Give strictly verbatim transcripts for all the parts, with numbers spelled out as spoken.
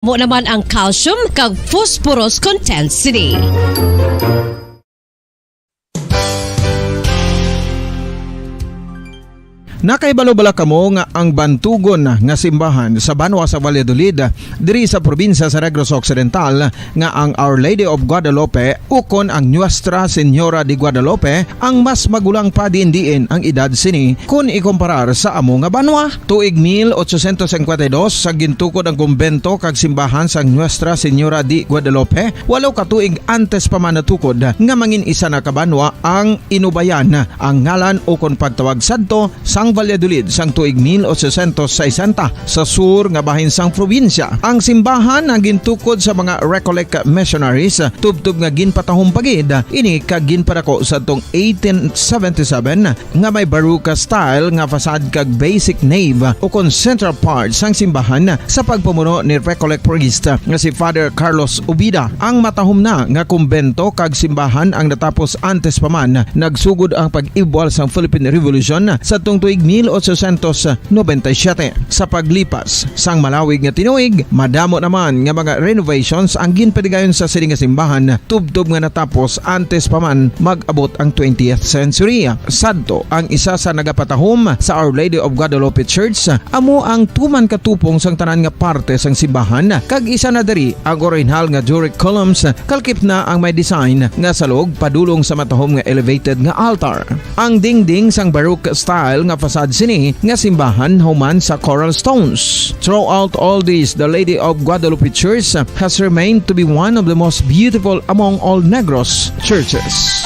Mo naman ang calcium kag phosphorus content sini. Nakahibalo bala kamo nga ang bantugon nga simbahan sa banwa sa Valladolid, diri sa probinsya sa Negros Occidental, nga ang Our Lady of Guadalupe ukon ang Nuestra Señora de Guadalupe ang mas magulang pa diin-diin ang edad sini kon ikumparar sa amo nga banwa? Tuig mil ochocientos cincuenta y dos, sa gintukod ang kumbento kag simbahan sang Nuestra Señora de Guadalupe, walo ka tuig antes pa man natukod nga mangin isa na ka banwa ang Inubayan, ang ngalan ukon pagtawag sadto sang Valladolid sang tuig mil ochocientos sesenta, sa sur nga bahin sang probinsya. Ang simbahan ang gintukod sa mga Recollect missionaries, tubtob nga ginpatahom pa gid ini kag ginpadako sadtong eighteen seventy-seven, nga may Baroque style nga facade kag basic nave ukon central part sang simbahan sa pagpamuno ni Recollect priest nga si Father Carlos Ubida. Ang matahom na nga kumbento kag simbahan ang natapos antes pa man nagsugod ang pag-ibwal sang Philippine Revolution sadtong tuig mil ochocientos noventa y siete. Sa paglipas sang malawig nga tinuig, madamo naman nga mga renovations ang ginpadigayon sa sini nga simbahan, tubtob nga natapos antes pa man mag-abot ang twentieth century. Sadto, ang isa sa nagapatahom sa Our Lady of Guadalupe Church amo ang tuman ka tupong sang tanan nga parte sang simbahan, kag isa na diri ang orihinal nga Doric columns, kalkip na ang may design nga salog padulong sa matahom nga elevated nga altar. Ang dingding sang Baroque style nga facade sini nga simbahan human sa coral stones. Throughout all this, the Lady of Guadalupe Church has remained to be one of the most beautiful among all Negros churches.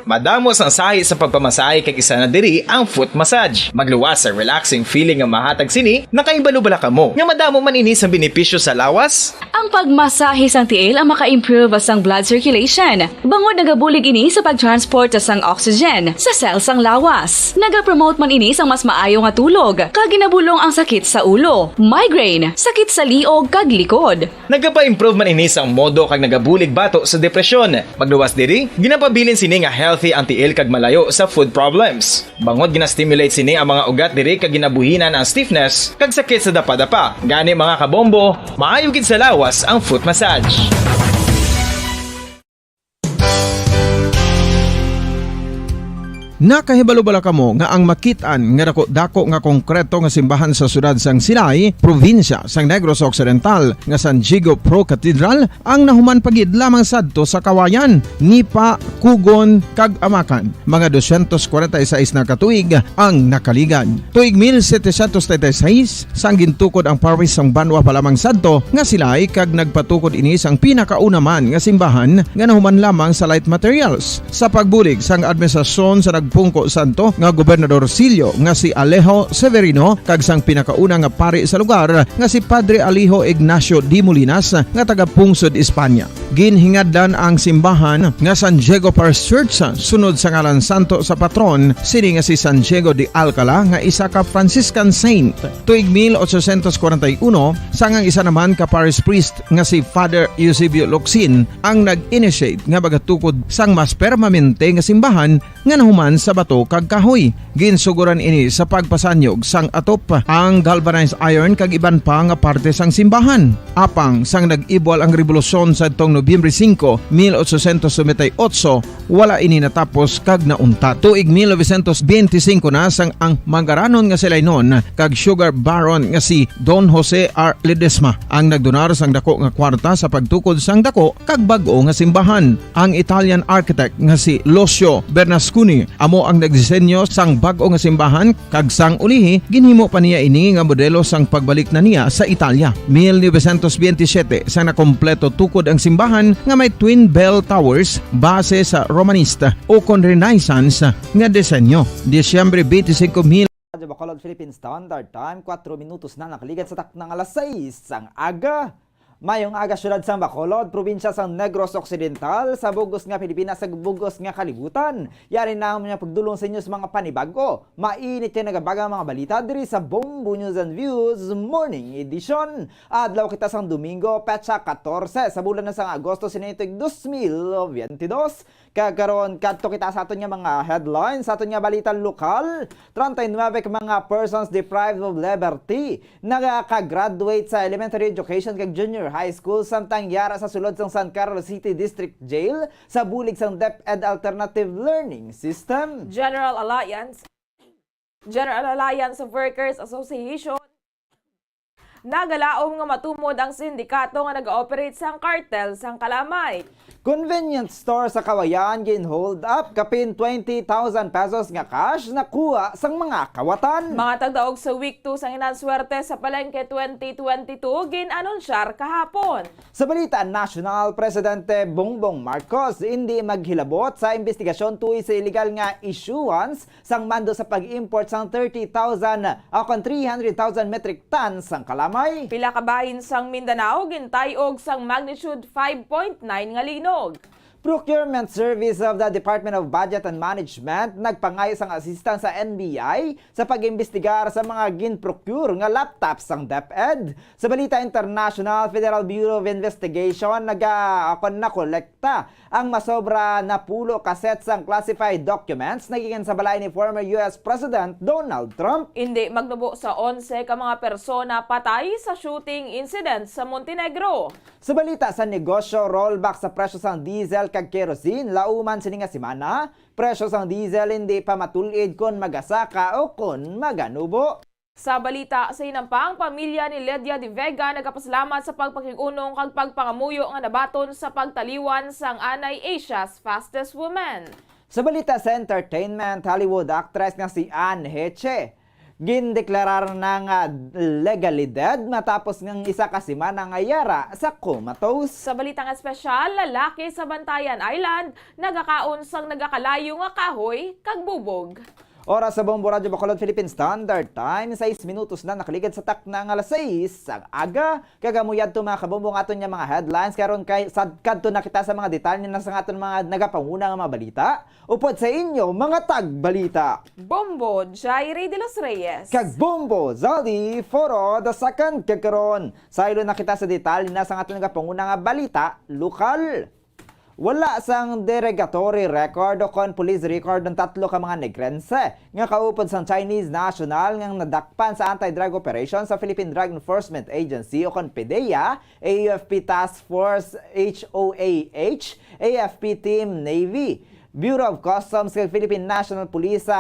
Madamo sang sahi sa pagpamasahe kag isa na diri ang foot massage. Magluwas sa relaxing feeling nga mahatag sini, nakahibalo bala kamo nga madamo man ini sang benepisyo sa lawas? Ang pagmasahe sang tiil ang maka-improve sang blood circulation, bangod nagabulig ini sa pag-transport sang oxygen sa cell sang lawas. Nagapromote man ini sang mas maayo nga tulog, kag ginabulong ang sakit sa ulo, migraine, sakit sa liog, kag likod. Nagapa-improve man ini sang modo kag nagabulig bato sa depresyon. Magluwas diri, ginapabilin sini nga healthy ang tiil kag malayo sa foot problems. Bangod gina-stimulate sini ang mga ugat diri kag ginabuhinan ang stiffness kag sakit sa dapadapa. Gani, mga kabombo, maayo gid sa lawas ang foot massage. Nakahibalo bala kamo nga ang makit-an nga dako-dako nga konkreto nga simbahan sa siyudad sang Silay, probinsya sang Negros Occidental, nga San Diego Pro Cathedral ang nahuman pa gid lamang sadto sa Kawayan, Nipa, Cogon, kag Amacan, mga dosyentos kwarenta y seis na ka tuig ang nakaligad. Tuig mil setecientos treinta y seis, sang gintukod ang parish sang banwa pa lamang sadto nga Silay, kag nagpatukod ini sang pinakauna man nga simbahan nga nahuman lamang sa light materials. Sa pagbulig sang administrasyon sa nagpungko sadto nga Gobernador Silio nga si Alejo Severino kag sang pinakauna nga pari sa lugar nga si Padre Alejo Ignacio de Molinas nga taga Pungsod, Espanya. Ginhingadlan ang simbahan nga San Diego Parish Church sunod sa ngalan santo sa patron sini nga si San Diego de Alcala nga isa ka Franciscan saint. Tuig mil ochocientos kwarenta y uno, sang ang isa naman ka parish priest nga si Father Eusebio Locsin ang nag-initiate nga magatukod sang mas permanente nga simbahan nga nahuman sa bato kag kahoy. Ginsuguran ini sa pagpasanyog sang atop, ang galvanized iron kag iban pa nga parte sang simbahan. Apang sang nag-ibwal ang rebolusyon sadtong Nobyembre singko, mil ochocientos noventa y ocho, wala ini natapos kag nauntat. Tuig mil novecientos benti singko na sang ang mangaranon nga Silaynon kag sugar baron nga si Don Jose R. Ledesma ang nagdonar sang dako nga kwarta sa pagtukod sang dako kag bag-o nga simbahan. Ang Italian architect nga si Lucio Bernasconi amo ang nagdisenyo sang bag-o nga simbahan, kag sang ulihi ginhimo pa niya ini nga modelo sang pagbalik na niya sa Italia. Mil novecientos benti siyete, sang nakompleto tukod ang simbahan nga may twin bell towers base sa Romanista ukon Renaissance nga disenyo. Disyembre benti singko, mil Radyo Bacolod Philippine Standard Time, kuwatro minutos na nakaligad sa takna nga alas sais sang aga. Mayong aga, syudad sang Bacolod, probinsya sang Negros Occidental, sa bug-os nga Pilipinas, sa bug-os nga kalibutan. Yari na ang mga pagdulong sa inyo sa mga panibag-o. Mainit kay nagabaga mga balita diri sa Bombo News and Views Morning Edition. Adlaw kita sang Domingo, petsa katorse sa bulan na sang Agosto, sinitog dos mil biyente dos. Kag karon, kadto kita sa aton nga mga headlines, sa aton nga balita lokal. Treinta y nueve ka mga persons deprived of liberty nagaka-graduate sa elementary education kag junior high school, samtang yara sa sulod sang San Carlos City District Jail sa bulig sang DepEd Alternative Learning System. General Alliance, General Alliance of Workers Association, nagalaom nga matumod ang sindikato nga nag-ooperate sang kartel sang Kalamay. Convenience store sa Kawayan gin-hold up, kapin twenty thousand pesos nga cash nakuha sang mga kawatan. Mga tagdaog sa Week two sang Inanswerte sa Palengke twenty twenty-two gin-anunsyar kahapon. Sa balita nasyonal, Presidente Bongbong Marcos indi maghilabot sa imbestigasyon tungod sa illegal nga issuance sang mando sa pag-import sang thirty thousand, o kon three hundred thousand metric tons sang kalamay. Pila ka bahin sang Mindanao gintay-og sang magnitude five point nine nga linog. Procurement Service of the Department of Budget and Management nagpangayo sang assistance sa N B I sa pag-imbestigar sa mga gin-procure nga laptop sang DepEd. Sa balita international, Federal Bureau of Investigation naga-, ako, nakolekta ang masobra napulo ka set sang classified documents nagikan sa balay ni former U S President Donald Trump. Indi magnubo sa onse ka mga persona patay sa shooting incident sa Montenegro. Sa balita sa negosyo, rollback sa presyo sang diesel kag kerosene, lauman sini nga semana, presyo sang diesel indi pa matul-id kon magasaka o kon maganubo. Sa balita sa hinampang, pamilya ni Lydia de Vega nagapasalamat sa pagpakig-unong kag pagpangamuyo nga nabaton sa pagtaliwan sang anay Asia's Fastest Woman. Sa balita sa entertainment, Hollywood actress nga si Anne Heche gindeklarar na nga legally dead matapos nga isa ka semana nga yara sa comatose. Sa balita nga espesyal, lalaki sa Bantayan Island nagakaon sang nagakalayo nga kahoy kag bubog. Oras sa Bombo Radyo Bacolod Philippine Standard Time, sais minutos na nakaligad sa takna nga alas sais sang aga. Kag amo yadto, mga kabombo, ang aton nga mga headlines. Karon kay sad kadto na kita sa mga detalye na sa aton mga nagapanguna nga mga balita. Upod sa inyo, mga tagbalita, Bombo Jairi de los Reyes kag Bombo Zaldi Foro the second. Kag karon, saylo na kita sa detalye na sa aton nagapanguna nga balita lokal. Wala sang derogatory record o kon police record ang tatlo ka mga Negrense nga kaupod sang Chinese national nga nadakpan sa anti-drug operation sa Philippine Drug Enforcement Agency o kon PDEA, A F P Task Force H O A H, A F P Team Navy, Bureau of Customs kag Philippine National Police sa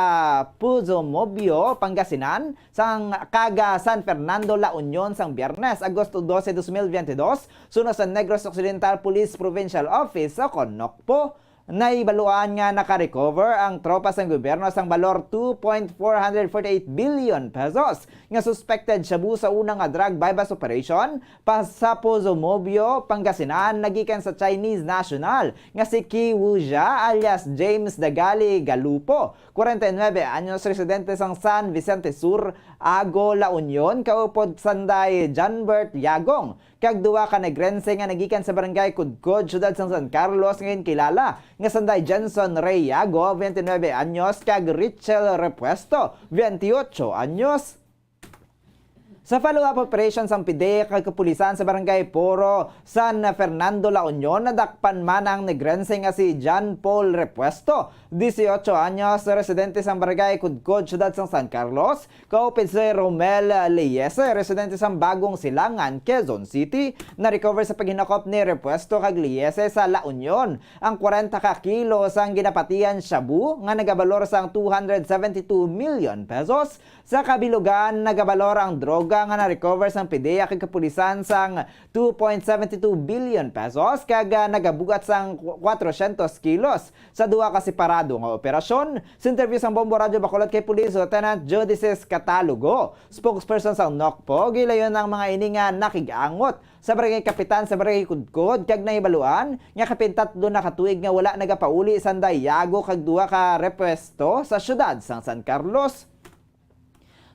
Pozomobio, Pangasinan, sang kaga San Fernando, La Union, sang Biyernes, Agosto dose, dos mil biyente dos, suno sa Negros Occidental Police Provincial Office o kon NOCPO. Nahibaluan nga naka-recover ang tropa sang gobyerno sang balor two point four hundred forty-eight billion pesos nga suspected shabu sa una nga drug buy-bust operation pa sa Pozomobio, Pangasinan, nagikan sa Chinese national nga si Ki Wujia alias James Dagali Galupo, kwarenta y nuebe anyos, residente sang San Vicente Sur, Ago, La Union, kaupod sanday Janbert Yagong, kag duha ka Negrense nga nagikan sa Barangay Kudkod, siyudad sang San Carlos, nga ginkilala nga sanday Jenson Rey Yago, biyente nuebe anyos, kag Richel Repuesto, biyente otso anyos. Sa follow-up operation sang PDEA kag kapulisan sa Barangay Poro, San Fernando, La Union, nadakpan man ang Negrense nga si John Paul Repuesto, dieciocho anyos, residente sang Barangay Kudkod, siyudad sang San Carlos, kaupod si Romel Leyese, residente sang Bagong Silangan, Quezon City. Na-recover sa paghinakop ni Repuesto kag Leyese sa La Union ang kwarenta ka kilo sang ginapatihan shabu nga nagabalor sang two hundred seventy-two million pesos. Sa kabilugan, nagabalor ang droga nga na-recover sang PDEA kag kapulisan sang two point seven two billion pesos kag, ah, nagabugat sang kwatrosyentos kilos sa duha ka separado nga operasyon. Sa interview sang Bombo Radyo Bacolod kay Police Lieutenant Judices Catalogo, spokesperson sang NOCPO, gilayon ang mga ini nga nakig-angot sa barangay kapitan sa Barangay Kudkod kag nahibaluan nga kapin tatlo na ka tuig nga wala nagapauli sanday Yago kag duha ka Repuesto sa siyudad sang San Carlos.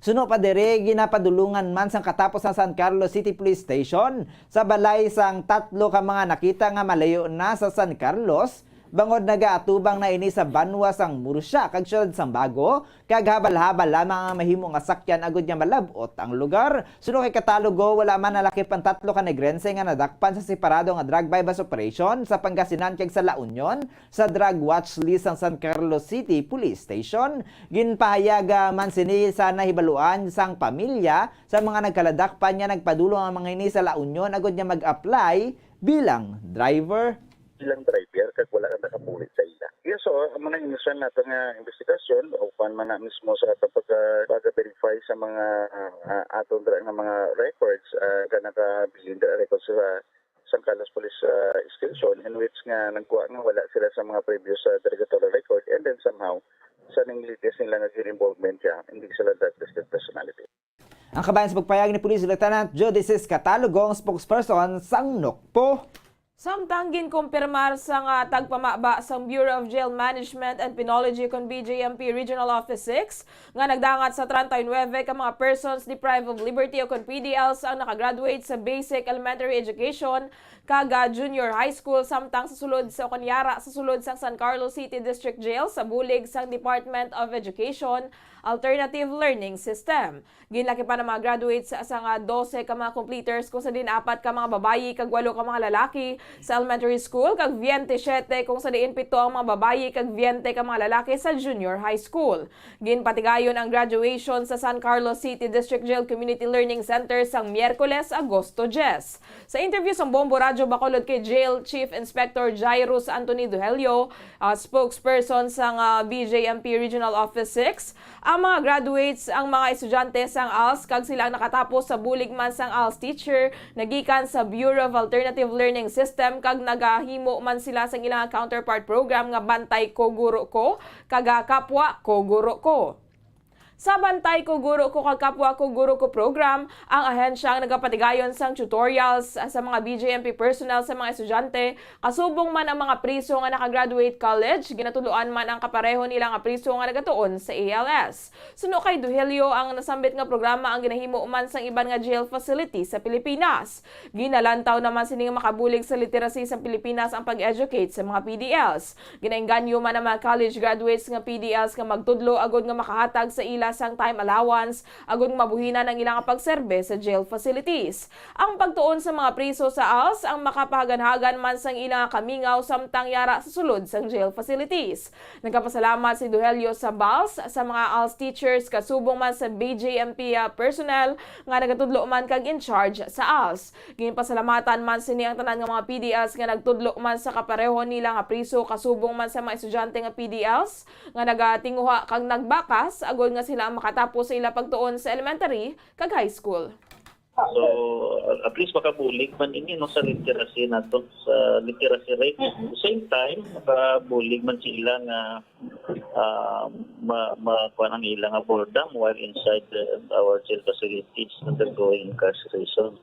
Suno pa diri, ginapadulungan man sang katapos sa San Carlos City Police Station sa balay sang tatlo ka mga nakita nga malayo na sa San Carlos, bangod nagaatubang na ini sa banwa sang Murcia kag siyudad sang Bago, kag habal-habal lamang ang mahimo nga sakyan agud nga malab-ot ang lugar. Suno kay Catalogo, wala man nalakip ang tatlo ka Negrense nga nadakpan sa separado nga drug buy-bust operation sa Pangasinan kag sa La Union sa drug watch list sang San Carlos City Police Station. Ginpahayaga man sini sa nahibaluan sang pamilya sa mga nagkaladakpan nga nagpadulong ang mga ini sa La Union agud nga mag-apply bilang driver. Bilang driver kag wala na nakabulig sa ila. Yes, so ang mga initial nato nga investigasyon o kuan man na mismo sa pag pag-verify sa mga ah, aton dira nga mga records ah, nga nakabilin dira records sa San Carlos Police ah, Station, in which nga nagkuha nga wala sila sa mga previous ah, directorial record, and then somehow sa ning latest nila nga gin involvement siya, hindi sila drug tested personality. Ang kabayan sa pagpayag ni Police Lieutenant Judices Catalogong, spokesperson sang NOCPO. Samtang ginkumpirmar sang ah, tagpamaba sang Bureau of Jail Management and Penology kon B J M P Regional Office six nga nagdangat sa treinta y nueve ka mga persons deprived of liberty o kon P D Ls ang nakagraduate sa basic elementary education kag ah, junior high school samtang sa sulod sa o kon yara sa sulod sang San Carlos City District Jail sa bulig sang Department of Education Alternative Learning System. Ginlakipan ang mga graduates sa nga dose ka mga completers, kung sa diin apat ka mga babayi kag walo ka mga lalaki sa elementary school, kag veintisiete, kung sa diin pito ang mga babayi kag veinte ka mga lalaki sa junior high school. Ginpatigayon ang graduation sa San Carlos City District Jail Community Learning Center sang Miyerkules, Agosto diyes. Sa interview sang Bombo Radyo Bacolod kay Jail Chief Inspector Jairus Anthony Duhelio, ah, spokesperson sang ah, B J M P Regional Office six, ang mga graduates, ang mga estudyante sang als kag sila ang nakatapos sa bulig man sang als teacher nagikan sa Bureau of Alternative Learning System kag nagahimo man sila sang ilang counterpart program nga Bantay Ko Guro Ko kag ah, Kapwa Ko Guro Ko. Sa Bantay Ko Guro Ko kag Kapwa Ko Guro Ko program, ang ahensya ang nagapatigayon sang tutorials sa mga B J M P personnel sa mga estudyante, kasubong man ang mga priso nga naka-graduate college, ginatudloan man ang kapareho nila nga priso nga nagatuon sa A L S. Suno kay Duhelio, ang nasambit nga programa ang ginahimo man sang iban nga jail facility sa Pilipinas. Ginalantaw naman sini nga makabulig sa literacy sa Pilipinas ang pag-educate sa mga P D Ls. Ginaengganyo man ang mga college graduates nga P D Ls nga magtudlo agud nga makahatag sa ila sang time allowance agud nga mabuhinan ang ila nga pagserbe sa jail facilities. Ang pagtuon sa mga priso sa als ang makapahaganhagan man sang ila nga kamingaw samtang yara sa sulod sang jail facilities. Nagapasalamat si Duhelio sa bals, sa mga als teachers kasubong man sa B J M P personnel nga nagatudlo man kag in charge sa als. Ginpasalamatan man sini ang tanan nga mga P D Ls nga nagtudlo man sa kapareho nila nga priso kasubong man sa mga estudyante nga P D Ls nga nagatinguha kag nagbakas agod nga sila makatapos sa ila pagtuon sa elementary kag high school. So at least makabulig man ini no sa literacy nato, sa literacy rate. At the same time, makabulig man sila nga uh, ma, ma kuan ang ila nga boredom while inside the, our jail facilities undergoing incarceration.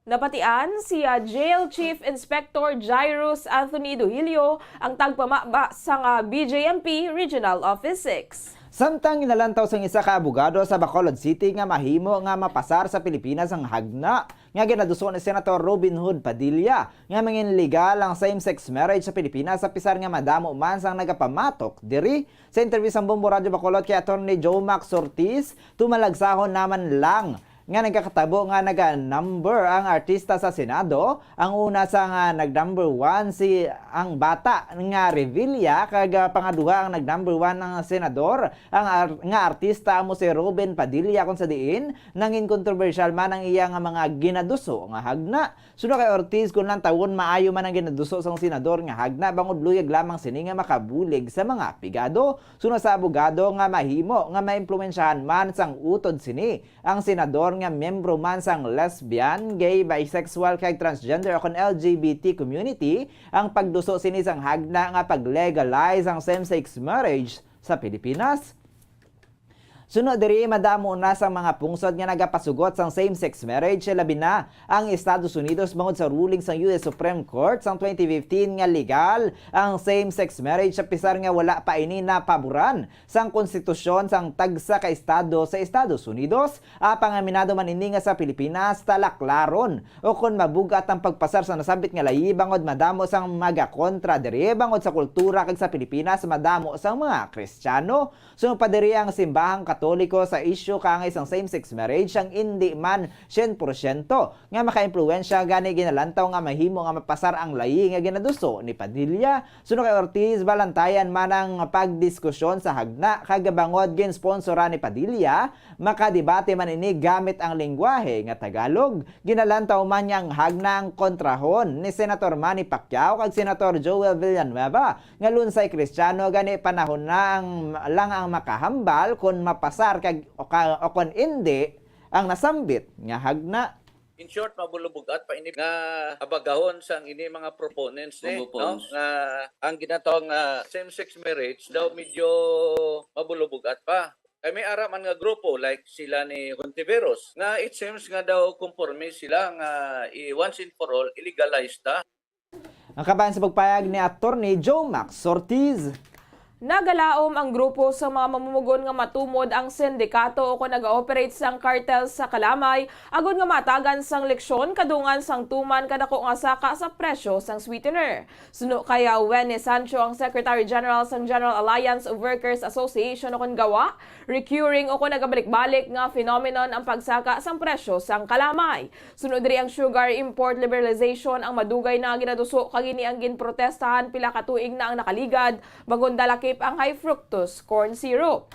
Napatian si ah, Jail Chief Inspector Jairus Anthony Duhilio ang tagpamaba sang ah, B J M P Regional Office six. Samtang ginalantaw sang isa ka abogado sa Bacolod City nga mahimo nga mapasar sa Pilipinas ang hagna nga ginaduso ni Senator Robin Hood Padilla nga mangin legal ang same-sex marriage sa Pilipinas, sa pisar nga madamo man sang nagapamatok diri. Sa interview sang Bombo Radyo Bacolod kay Attorney Joe Max Ortiz, tumalagsahon naman lang nga nagakatabo nga naga-number ang artista sa Senado. Ang una sa nga nag-number one si ang bata nga Revilla, kag ah, pangaduha ang nag-number one ang senador, ang ar- nga artista amo si Robin Padilla, kung sa diin nangin kontrobersyal man ang iya nga mga ginaduso nga hagna. Suno kay Ortiz, kung lantawon, maayo man ang ginaduso sang senador nga hagna bangod luyag lamang sini nga makabulig sa mga pigado. Suno sa abogado nga mahimo nga maimpluwensyahan man sang utod sini ang senador nga miyembro man sang lesbian, gay, bisexual kag transgender o kon L G B T community, ang pagduso sini sang hagna nga pag-legalize ang same-sex marriage sa Pilipinas. Suno diri, madamo na sang mga pungsod nga nagapasugot sang same-sex marriage, labi na ang Estados Unidos, bangod sa ruling sang U S Supreme Court sang twenty fifteen nga legal ang same-sex marriage, sa pisar nga wala pa ini napaboran sang konstitusyon sang tagsa ka estado sa Estados Unidos. Apang aminado man ini nga sa Pilipinas, talaklaron o kon mabug-at ang pagpasar sa nasambit nga layi, bangod madamo sang magakontra diri, bangod sa kultura, kag sa Pilipinas madamo sang mga Kristiyano. Suno pa diri, ang simbahang Katoliko sa isyu kaangay sang same-sex marriage ang indi man syen porsyento nga makaimpluwensya, gani ginalantaw nga mahimo nga mapasar ang layi nga ginaduso ni Padilla. Suno kay Ortiz, balantayan man ang pagdiskusyon sa hagna, kag bangod ginsponsoran ni Padilla, makadebate man ini gamit ang lengguwahe nga Tagalog. Ginalantaw man niya ang hagna ang kontrahon ni Senator Manny Pacquiao kag Senator Joel Villanueva nga lunsay Kristiyano, gani panahon na ang, lang ang makahambal kon mapasar kag, o ka, o kon indi ang nasambit nga hagna. In short, mabulubog-at pa ini nga abagahon sang ini mga proponents ni, no? Proponents. Nga ang ginatawag nga same-sex marriage daw medyo mabulubog-at pa. Kay may ara man nga grupo like sila ni Hontiveros nga it seems nga daw konforme sila nga i-, once and for all, i-legalize ta. Ang kabahin sa pagpayag ni Attorney Joe Max Ortiz. Nagalaom ang grupo sa mga mamumugon nga matumod ang sindikato o kon nag-ooperate sang kartel sa Kalamay, agod nga matagan sang leksyon kadungan sang tuman kadako nga saka sa presyo sang sweetener. Suno kay, ah, Wenny Sancho, ang Secretary General sang General Alliance of Workers Association o kon GAWA, recurring o kon nagabalik-balik nga phenomenon ang pagsaka sang presyo sang kalamay. Suno diri, ang sugar import liberalization ang madugay na ginaduso, kag ini ang ginprotestahan pila ka tuig na ang nakaligad, bangod nalakip ang high fructose corn syrup.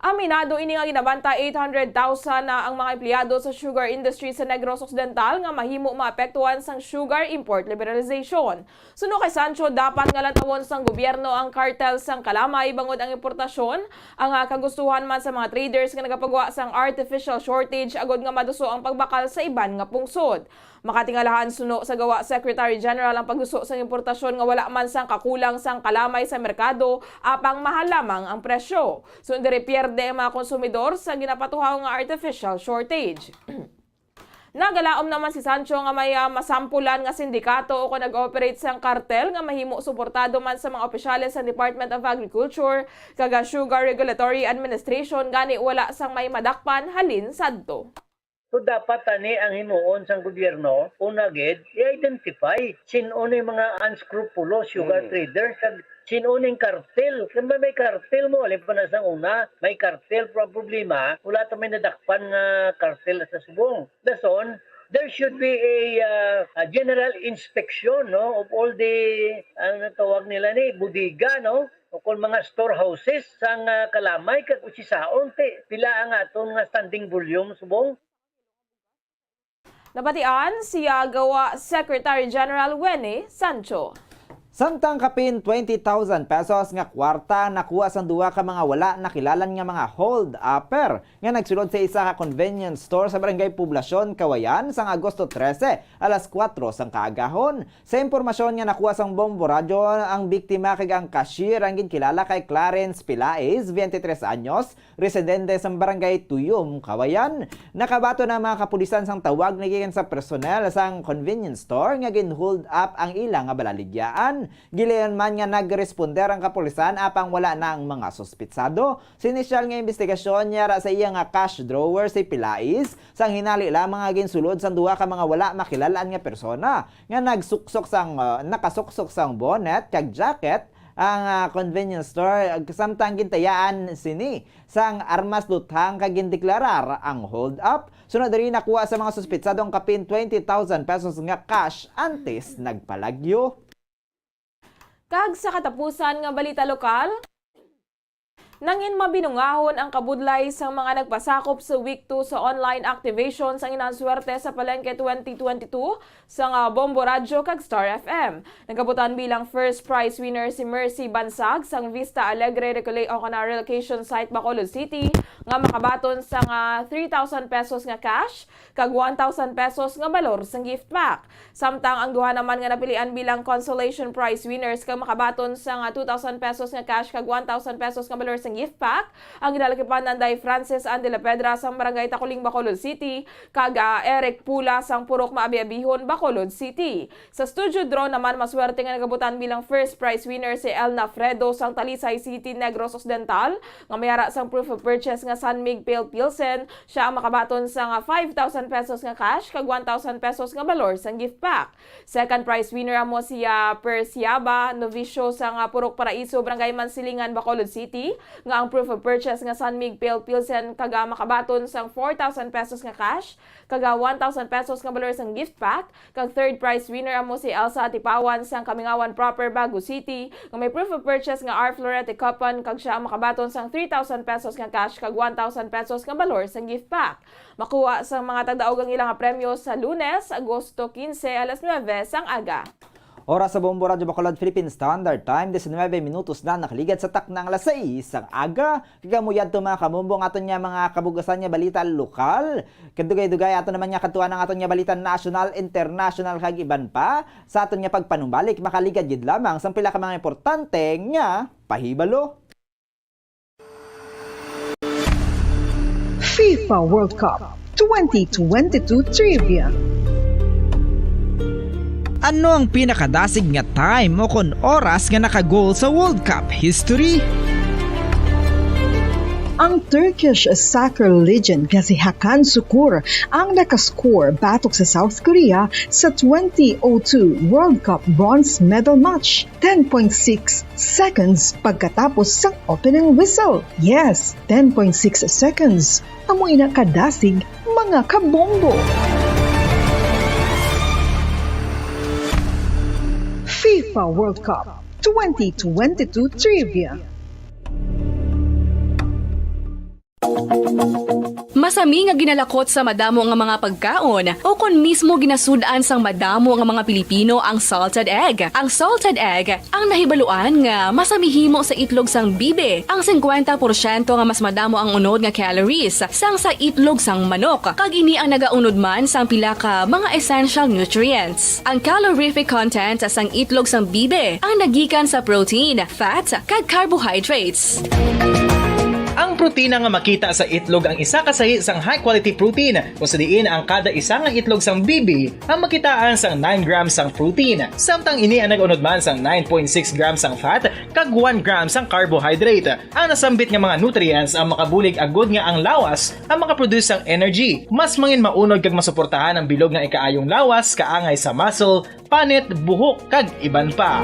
Aminado ini nga ginabanta eight hundred thousand na ang mga empleyado sa sugar industry sa Negros Occidental nga mahimo maapektuhan sang sugar import liberalization. Suno kay Sancho, dapat nga lantawon sang gobyerno ang kartel sang kalamay, bangod ang importasyon ang, ah, kagustuhan man sa mga traders nga nagapagwa sang artificial shortage agod nga maduso ang pagbakal sa iban nga pungsod. Makatingalahan, suno sa GAWA Secretary General, ang pagduso sang importasyon nga wala man sang kakulang sang kalamay sa merkado, apang mahal lamang ang presyo. Suno diri, pierde ang mga konsumidor sa ginapatuhaw nga artificial shortage. Nagalaom naman si Sancho nga may, ah, masampulan nga sindikato o kon nag-ooperate sang kartel nga mahimo suportado man sa mga opisyales sa Department of Agriculture kag, ah, Sugar Regulatory Administration, gani wala sang may madakpan halin sadto. So, dapat tani ang himuon sang gobyerno, una gid, i-identify sin-o ni mga unscrupulous sugar Mm. traders kag sin-o ning kartel. Kay may, may kartel mo, alin pa na sang una, may kartel, pero ang problema, wala ta may nadakpan nga kartel sa subong. Dason, there should be a, uh, a general inspection, no, of all the, ano na tawag nila ni, bodega, no, o kung mga storehouses sang, uh, kalamay, kag usisaon, ti, pila ang aton nga standing volume subong. Nabatian si, ah, GAWA Secretary General Wenny Sancho. Samtang kapin twenty thousand pesos nga kwarta nakuha sang duha ka mga wala nakilalan nga mga hold-upper nga nagsulod sa isa ka convenience store sa Barangay Poblacion, Cauayan, sang Agosto trese, alas kuwatro sang kaagahon. Sa impormasyon nga nakuha sang Bombo Radyo, ang biktima kag ang cashier ang ginkilala kay Clarence Pilaes, twenty-tres anyos, residente sa Barangay Tuyom, Cauayan. Nakabaton ang mga kapulisan sang tawag nagikan sa personnel sang convenience store nga gin-hold up ang ila nga balaligyaan. Gilayon man nga nagresponde ang kapulisan, apang wala na ang mga suspitsado. Sa inisyal nga imbestigasyon, yara sa iya nga cash drawer si Pilaes, sang hinali lamang nga ginsulod sang duha ka mga wala makilal-an nga persona nga nagsuksok sang, ah, nakasuksok sang bonnet kag jacket ang, ah, convenience store, samtang gintayaan sini sang armas luthang kag gindeklarar ang hold up. Sunod diri, nakuha sa mga suspitsado ang kapin twenty thousand pesos nga cash antes nagpalagyo. Kag sa katapusan nga balita lokal, nangin mabinungahon ang kabudlay sang mga nagpasakop sa week two sa online activation sang Inanswerte sa Palenque twenty twenty-two sang, ah, Bombo Radyo kag Star F M. Nagkabutan bilang first prize winner si Mercy Bansag sang Vista Alegre Recole-, o kana relocation site, Bacolod City, nga makabaton sang, ah, three thousand pesos nga cash kag one thousand pesos nga balor sang gift pack. Samtang ang duha naman nga napilian bilang consolation prize winners kag makabaton sang, ah, two thousand pesos nga cash kag one thousand pesos nga balor sang gift pack. Ang ginalakipan anday Francis Ann de la Pedra sang Barangay Taculing, Bacolod City, kag, ah, Eric Pula sang Purok Maabi-abihon, Bacolod City. Sa studio draw naman, maswerte nga nagabutan bilang first prize winner si Elna Fredo sang Talisay City, Negros Occidental, nga may ara sang proof of purchase nga San Mig Pale Pilsen. Siya ang makabaton sang, ah, five thousand pesos nga cash kag one thousand pesos nga balor sang gift pack. Second prize winner amo si, ah, Perciaba Novicio sang, ah, Purok Paraiso, Barangay Mansilingan, Bacolod City, nga ang proof of purchase nga San Mig Pale Pilsen kag, ah, makabaton sang four thousand pesos nga cash kag, ah, one thousand pesos nga balor sang gift pack. Kag third prize winner amo si Elsa Atipawan sang Kamingawan Proper, Bago City, nga may proof of purchase nga R Florete coupon, kag siya ang makabaton sang three thousand pesos nga cash kag one thousand pesos nga balor sang gift pack. Makuha sang mga tagdaog ang ilang premyo sa Lunes, Agosto quince, alas nuebe sang aga. Oras sa Bombo Radyo Bacolod, Philippine Standard Time, diecinuebe minutos na nakaligad sa takna nga alas sais sang aga. Kag amo yadto, mga kabombo, ang aton nga mga kabug-usan nga balita lokal. Kadugay-dugay ato naman nga kadtuan ang aton nga balita national, international, kag iban pa sa aton nga pagpanumbalik. Makaligad gid lamang sang pila ka mga importante nga pahibalo. FIFA World Cup twenty twenty-two Trivia. Ano ang pinakadasig nga time o kon oras nga naka-goal sa World Cup history? Ang Turkish soccer legend nga si Hakan Sukur ang nakascore batok sa South Korea sa twenty oh two World Cup bronze medal match, ten point six seconds pagkatapos sang opening whistle. Yes, ten point six seconds. Amo ina kadasig, mga kabombo. FIFA World Cup twenty twenty-two Trivia. Masami nga ginalakot sa madamo nga mga pagkaon, o kon mismo ginasud-an sang madamo nga mga Pilipino ang salted egg. Ang salted egg ang nahibaluan nga masami himo sa itlog sang bibi, ang singkwenta porsyento nga mas madamo ang unod nga calories sang sa itlog sang manok, kag ini ang nagaunod man sang pila ka mga essential nutrients. Ang calorific content sang itlog sang bibi ang nagikan sa protein, fat, kag carbohydrates. Ang protina nga makita sa itlog ang isa ka sahi sang high-quality protein, kung sa diin ang kada isa nga itlog sang bibi ang makitaan sang nine grams sang protein, samtang ini ang nag-unod man sang nine point six grams sang fat kag one gram sang carbohydrate. Ang nasambit nga mga nutrients ang makabulig agud nga ang lawas ang makaproduce sang energy. Mas mangin maunod kag masuportahan ang bilog nga ikaayong lawas, kaangay sa muscle, panit, buhok, kag iban pa.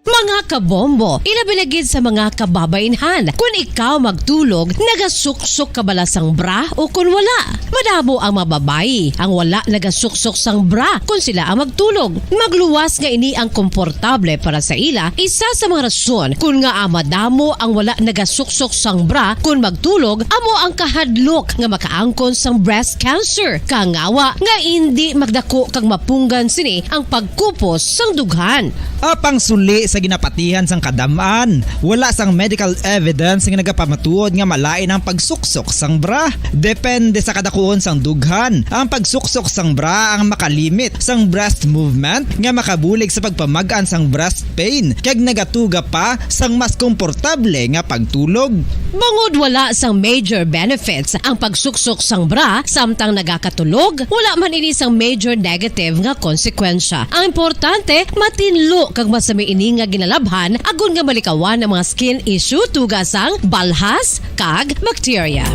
Mga kabombo, ilabi na gid sa mga kababaynhan. Kun ikaw magtulog, nagasuksok ka bala sang bra o kun wala? Madamo ang mga babayi ang wala nagasuksok sang bra kun sila ang magtulog. Magluwas nga ini ang komportable para sa ila. Isa sa mga rason kun ngaa madamo ang wala nagasuksok sang bra kun magtulog amo ang kahadlok nga makaangkon sang breast cancer. Kangawa nga indi magdako kag mapunggan sini ang pagkupos sang dughan. Apang suli sa ginapatihan sang kadam-an, wala sang medical evidence nga nagapamatuod nga malain ang pagsuksok sang bra. Depende sa kadakuon sang dughan. Ang pagsuksok sang bra ang makalimit sang breast movement nga makabulig sa pagpamag-an sang breast pain, kag nagatuga pa sang mas komportable nga pagtulog. Bangod wala sang major benefits ang pagsuksok sang bra samtang nagakatulog, wala man ini sang major negative nga konsekwensya. Ang importante, matinlo kag masami ini nga ginalabhan agod nga malikawan ang mga skin issue, tuga sang balhas kag bakterya.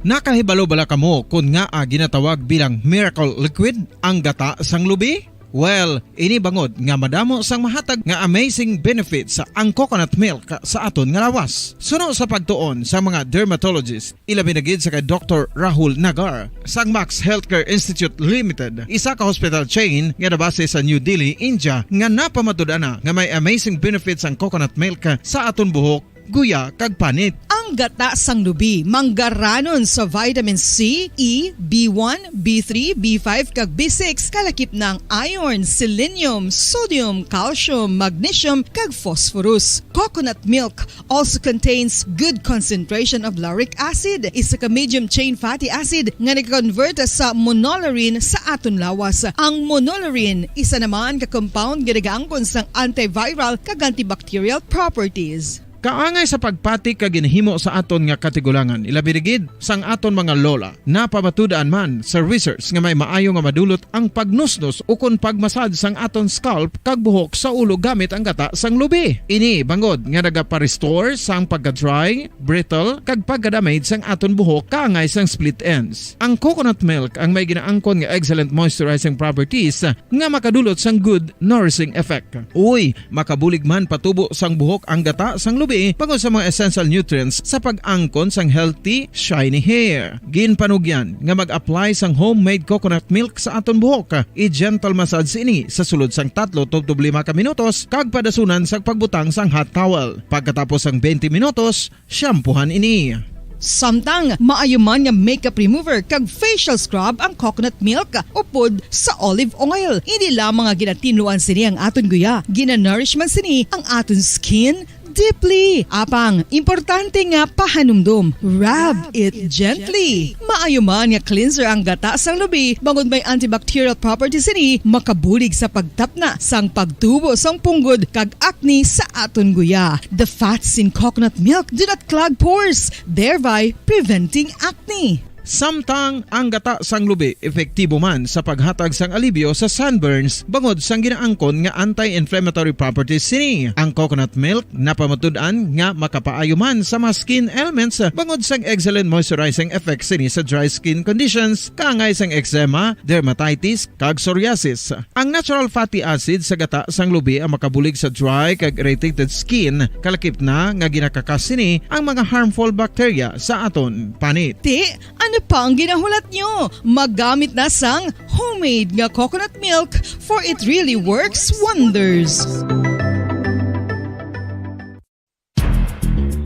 Nakahibalo bala kamo kon ngaa ginatawag bilang miracle liquid ang gata sang lubi? Well, ini bangod nga madamo sang mahatag nga amazing benefits ang coconut milk sa aton nga lawas. Suno sa pagtuon sa mga dermatologist, ilabi na gid sa kay Doktor Rahul Nagar sang Max Healthcare Institute Limited, isa ka hospital chain nga nabase sa New Delhi, India, nga napamatud-an na nga may amazing benefits ang coconut milk sa aton buhok, guya, kag panit. Ang gata sang lubi manggaranon sa vitamin C, E, B one, B three, B five, kag B six, kalakip na ang iron, selenium, sodium, calcium, magnesium, kag phosphorus. Coconut milk also contains good concentration of lauric acid, isa ka medium chain fatty acid nga nag-convert sa monolaurin sa aton lawas. Ang monolaurin isa naman ka compound nga nagaangkon sang antiviral kag antibacterial properties. Kaangay sa pagpati kag ginhimo sa aton nga katigulangan, ilabi na gid sang aton mga lola. Napamatud-an man sa research nga may maayo nga madulot ang pagnusnos ukon pagmasad sang aton scalp kag buhok sa ulo gamit ang gata sang lubi. Ini bangod nga nagaparestore sang pagka-dry, brittle, kag pagka-damage sang aton buhok kaangay sang split ends. Ang coconut milk ang may ginaangkon nga excellent moisturizing properties nga makadulot sang good nourishing effect. Uy, makabulig man patubo sang buhok ang gata sang lubi bangod sa mga essential nutrients sa pag-angkon sang healthy, shiny hair. Ginpanugyan nga mag-apply sang homemade coconut milk sa aton buhok. I-gentle massage ini sa sulod sang tatlo tubtob lima ka minutos kag padasunan sa pagbutang sang hot towel. Pagkatapos sang twenty minutos, shampoohan ini. Samtang maayo man nga makeup remover kag facial scrub ang coconut milk upod sa olive oil. Hindi lamang nga ginatinluan sini ang aton guya, ginanourish man sini ang aton skin deeply. Apang importante nga pahanumdom, rub it gently. Maayo man nga cleanser ang gata sang lubi bangod may antibacterial properties sini, makabulig sa pagtapna sang pagtubo sang punggod kag acne sa aton guya. The fats in coconut milk do not clog pores, thereby preventing acne. Samtang ang gata sang lubi epektibo man sa paghatag sang alibyo sa sunburns bangod sang ginaangkon nga anti-inflammatory properties sini. Ang coconut milk napamatud-an nga makapaayo man sa mga skin ailments bangod sang excellent moisturizing effects sini sa dry skin conditions kaangay sang eczema, dermatitis, kag psoriasis. Ang natural fatty acid sa gata sang lubi ang makabulig sa dry kag irritated skin, kalakip na nga ginakakas sini ang mga harmful bacteria sa aton panit. Ti, ano pa ang ginahulat nyo? Maggamit na sang homemade nga coconut milk, for it really works wonders.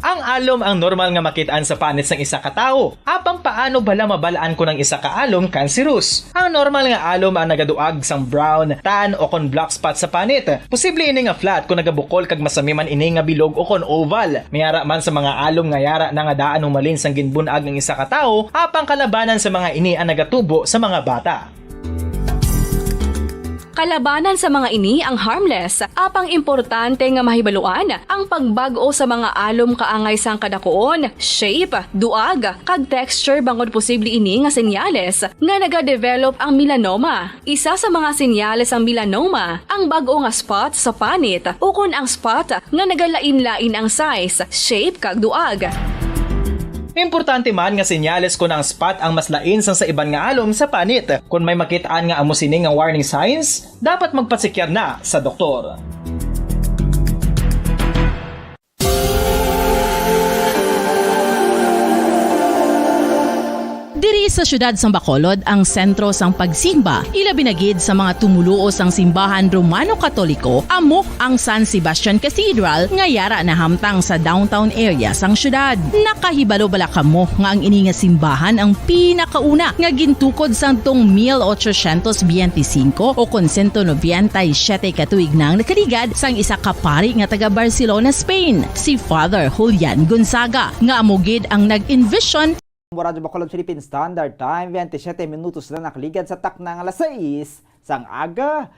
Ang alom ang normal nga makit-an sa panit sang isa ka tawo. Apang paano bala mabal-an kon ang isa ka alom cancerous? Ang normal nga alom ang nagaduag sang brown, tan, o kon black spot sa panit. Posible ini nga flat kon nagabukol kag masami man ini nga bilog o kon oval. May ara man sa mga alom nga yara na nga daan humalin sang ginbun-ag ang isa ka tawo, apang kalabanan sa mga ini ang nagatubo sa mga bata. Kalabanan sa mga ini ang harmless, apang importante nga mahibaluan ang pagbag-o sa mga alom kaangay sang kadakuon, shape, duag, kag texture bangod posible ini nga senyales nga nagadevelop ang melanoma. Isa sa mga senyales sang melanoma ang bag-o nga spot sa panit ukon ang spot nga nagalain-lain ang size, shape, kag duag. Importante man nga senyales kon ang spot ang mas lain sang sa iban nga alom sa panit. Kon may makit-an nga amo sini nga warning signs, dapat magpatsikyar na sa doktor. Diri sa siyudad sang Bacolod ang sentro sang pagsimba, ilabi na gid sa mga tumuluo sang simbahan Romano Katoliko, amo ang San Sebastian Cathedral nga yara nahamtang sa downtown area sang siyudad. Nakahibalo bala kamo nga ang ini nga simbahan ang pinakauna nga gintukod sadtong mil ochocientos biyente singko o kon sento nobenta y siyete ka tuig na ang nakaligad sang isa ka pari nga taga Barcelona, Spain, si Father Julian Gonzaga, nga amo gid ang nag-envision. Radyo Bacolod Philippine Standard Time, twenty-seven minutos na nakaligad sa takna nga alas sais sang aga.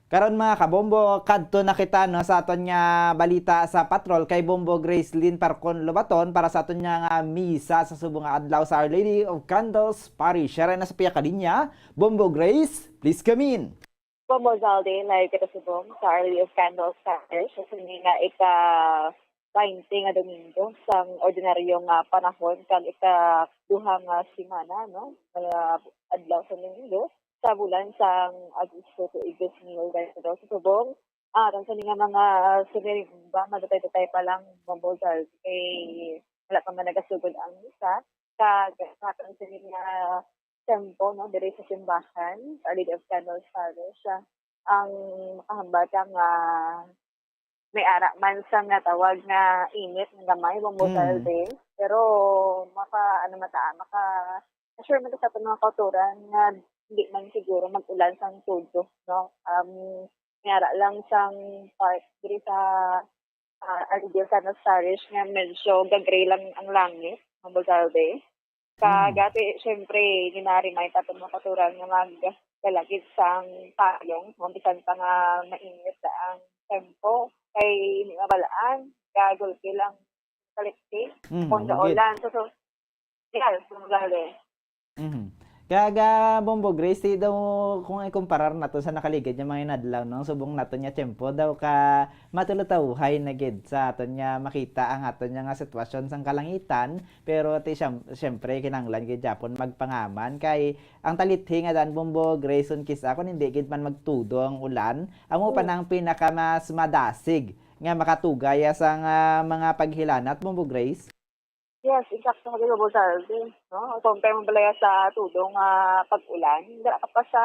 Karon, mga kabombo, kadto na kita, no, sa aton nga balita sa patrol kay Bombo Gracelyn Parcon Lobaton para sa aton nga, nga misa sa subong nga adlaw sa Our Lady of Candles Parish. Siya rin na sa piyakalinya. Bombo Grace, please come in. Bombo Zaldy, live kita subong sa Our Lady of Candles Parish. Sa sini nga ika twenty nga Domingo sang ordinaryo nga panahon kag ika duha nga semana, no, nga adlaw sa Domingo sa bulan sang Agosto tuig dos mil twenty-two. Sa subong, ah, aton sini nga mga sinirigba, madutay-dutay pa lang, Bombo Zaldy, kay wala pa man nagasugod ang misa. Kag aton sini nga tempo, no, diri sa simbahan, Our Lady of Candles Parish, ah, ang makahambal ka nga may ara man sa nga tawag nga init nga gamay, Bombo Mm. Salde. Pero maka, ano man ta, maka-assure man ta sa aton mga kautoran nga di man siguro mag-ulan sang todo, no? Um, may ara lang sang part diri sa, ah, Argil, Canas Parish nga medyo ga-gray lang ang langit, Bombo Salde. Kag Mm. ati, syempre, gina-remind ta aton mga kautoran nga magdala gid sang payong, kung bisan pa nga mainit ang tempo, kay hindi mabal-an, kagulpi lang kalipti, Mm, kung amo gid. Gaulan. So, so, yes, kung gali. Mhm. Kag, ah, Bombo Grace, ti daw, kung ikumparar nato sa nakaligid nga mga inadlaw, no, ang subong naton nga tiyempo daw ka matulutawhay na gid sa aton nga makita ang aton nga, nga sitwasyon sang kalangitan, pero ti siyam-, siyempre, kinahanglan gid gyapon magpangaman kay ang talithi nga daan, Bombo Grace, kis-a kon hindi gid man magtudo ang ulan, amo pa Mm. nang pinaka mas madasig nga makatugaya sang, ah, mga paghilanat, Bombo Grace. Yes, eksakto ka, Bombo Salde, no? Compare mo bala sa tudo nga pag-ulan, dira ka pa sa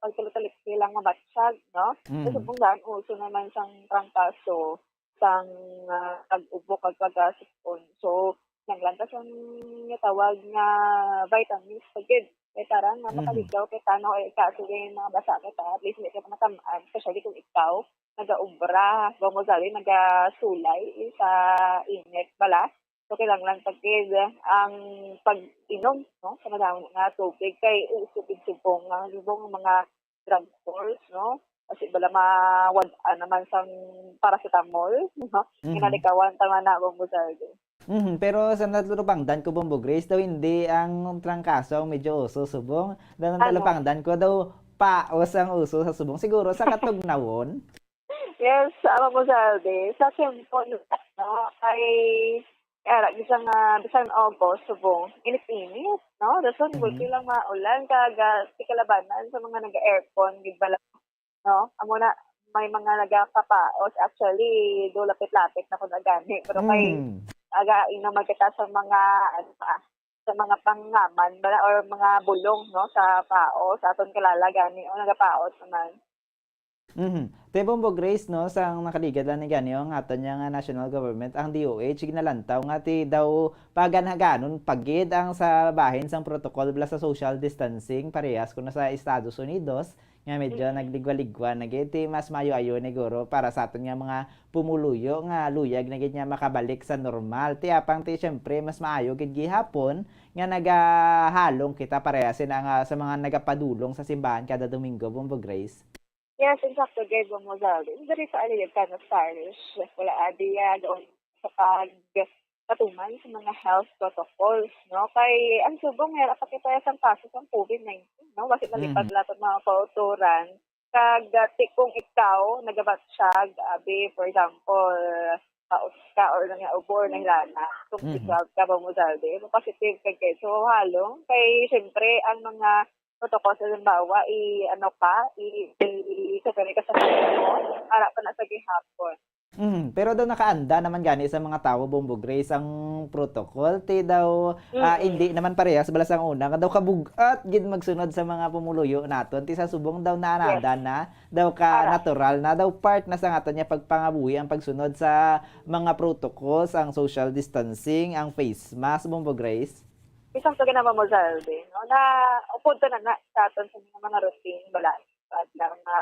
pagtulutalithi lang nga batyag, no? Mm. Kasi kung daan, uso naman sang trangkaso, sang, ah, pag-ubo kag pagkasipon. So, naglantas ang tawag nga vitamins pa gid. Kay tarang nga Mhm. makaligaw kay tanaw ay kaso yung mga basa kita, at least hindi ka matam-an, especially kung ikaw nagaobra, Bombo Salde, nagasulay sa init bala. So, kinahanglan pa gid ang pag-inom, no, sa madamo nga tubig, kay uso gid subong nga, subong ang mga drugstores, no? Kasi bala mawad-an naman sang paracetamol, no? Mhm. Ginalikawan ta man na, Bombo Salde. Mhm, pero sa natalupangdan ko, Bombo Grace, daw hindi ang trangkaso ang medyo uso subong. Daw Ano? Natalupangdan ko, daw paos ang uso sa subong. Siguro sa katugnawon. Yes, ah, Bombo Salde, sa tiyempo, no, kay, kay ara, bisan nga, bisan August, subong, init-init, no? Dason, Mhm. gulpi lang maulan, kag, ah, ti kalabanan sa mga naga-aircon, gid bala, no? Amo na, may mga nagakapaos. Actually, do lapit-lapit na ko na gani. Pero kay, Mhm. aga, ino man kita sa mga, ano pa, sa mga pangaman bala or mga bulong, no, sa paos, sa aton kilala gani, o nagapaos naman. Mhm. Te Bombo Grace, no, sa nakaligid lang ni gani, ang aton nga national government, ang D O H, ginalantaw nga ti daw paganhaganon pa gid ang sa bahin sang protocol bala sa social distancing, parehas kuno sa Estados Unidos, nga medyo Mm. nagligwa-ligwa na gid, ti mas maayo-ayo ni guro para sa aton nga mga pumuluyo nga luyag na gid nga makabalik sa normal. Ti apang ti, siyempre, mas maayo gid gihapon nga nagahalong kita parehas sina nga sa mga nagapadulong sa simbahan kada Domingo, Bombo Grace. Yes, insakto gid, Bombo Zalvin. Diri sa Alilib, Canas Parish, wala adi, ah, doon sa pagpatuman sa mga health protocols, no? Kay ang subong nga, napakita sang kaso sang COVID nineteen, no? Basi nalipad Mhm. lang ang mga kautoran. Kag, ah, ti-, kung ikaw nagabatsyag, abi, for example, paos ka or nangyaubor na hilana, kung Mhm. ikaw ka, Bombo Zalvin, positive ka gid. So, halong kay, siyempre, ang mga protocol, sa halimbawa, i-, ano ka, i-, i-, i-, isasabay ka sa hotel mo, para pa na sa gihapon. Mm, pero daw nakaanda naman gani sa mga tawo, Bombo Grace, ang protocol. Ti daw, ah, Mm. hindi naman parehas bala sang una, nga daw kabug-at gid magsunod sa mga pumuluyo naton. Ti sa subong daw naanada Yes. na, daw ka Para. natural na, daw part na sa aton nga pagpangabuhi ang pagsunod sa mga protocols, ang social distancing, ang face mask, Bombo Grace. Isang sa ginama mo, Zalvin, no? Na upod ka na na sa aton sa mga, mga routine, bala, at na mga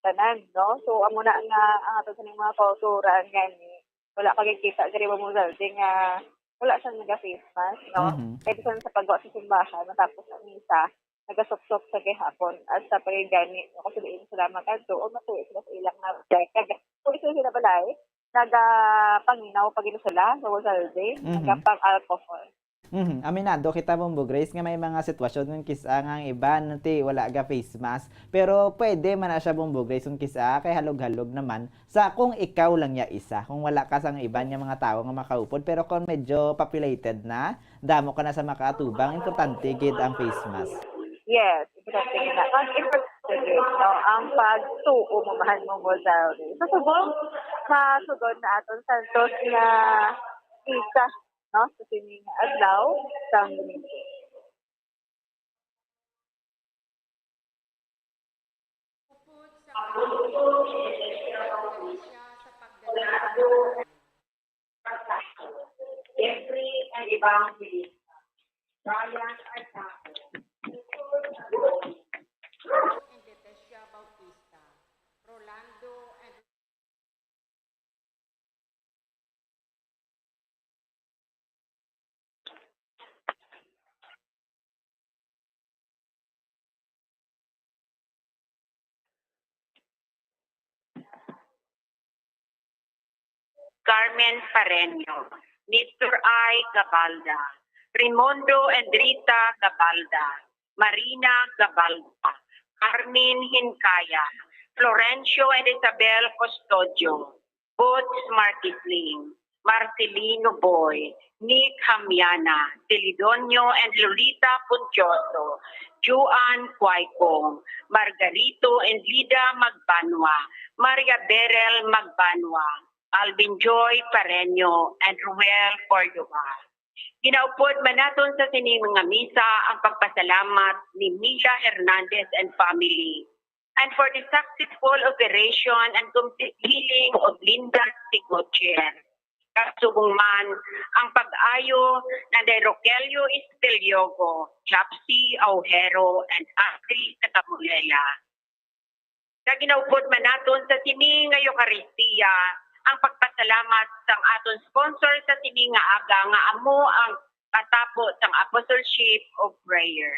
tanan, no? So, amo na nga ang aton sa mga kauturan, gani, wala ka gikita diri, Bombo Zalvin, nga wala siyang naga-face mask, no? Mhm. Kaya bisan sa pagwa sa simbahan, matapos ang misa, nagasuksok sa gihapon. At sa pagigani, no? Kasi diin sila magkadto, o matuwi sila sa ilang nga, kag, kung isa sila balay, nagapanginaw pa gid sila, Bombo Zalvin, Mhm. nagapang-alcohol. Mhm. Aminado kita, Bombo Grace, nga may mga sitwasyon kung kis-a nga ang iban ti wala ga face mask. Pero pwede man na siya, Bombo Grace, kung kis-a kay halog-halog naman sa kung ikaw lang ya isa. Kung wala ka sang iban nga mga tawo nga makaupod, pero kung medyo populated na, damo ka na sa makaatubang, importante gid ang face mask. Yes, importante gid na. Ang importante gid, no, ang pagtuo mo, mahal mo, Bombo Zalvin. Sa subong, masugod na aton santos nga isa, no, sa sini nga adlaw sang Domingo. Upod sa pagtuo, siya sa pagdala Every and Evangelista, Brian Artaco, and Letecia Bautista, Rolando and Carmen Pareño, Nestor I. Gabalda, Raimundo and Rita Gabalda, Marina Gabalda, Carmen Hincaya, Florencio and Isabel Custodio, Boots Martisling, Marcelino Boy, Nick Hamiana, Celidonio and Lolita Puncioso, Juan Cuaicong, Margarito and Lida Magbanwa, Maria Berel Magbanwa, Alvin Joy Pareño, and Ruel Cordova. Ginaupod man naton sa sini nga misa ang pagpasalamat ni Mia Hernandez and family, and for the successful operation and complete healing of Linda Sigotier. Kasubong man ang pag-ayo ni Rogelio Espeliogo, Chapsi Aujero, and Astrid Camulela. Kag ginaupod man naton sa sini nga Eukaristia ang pagpasalamat sang aton sponsor sa sini nga aga, nga amo ang katapo sang Apostleship of Prayer.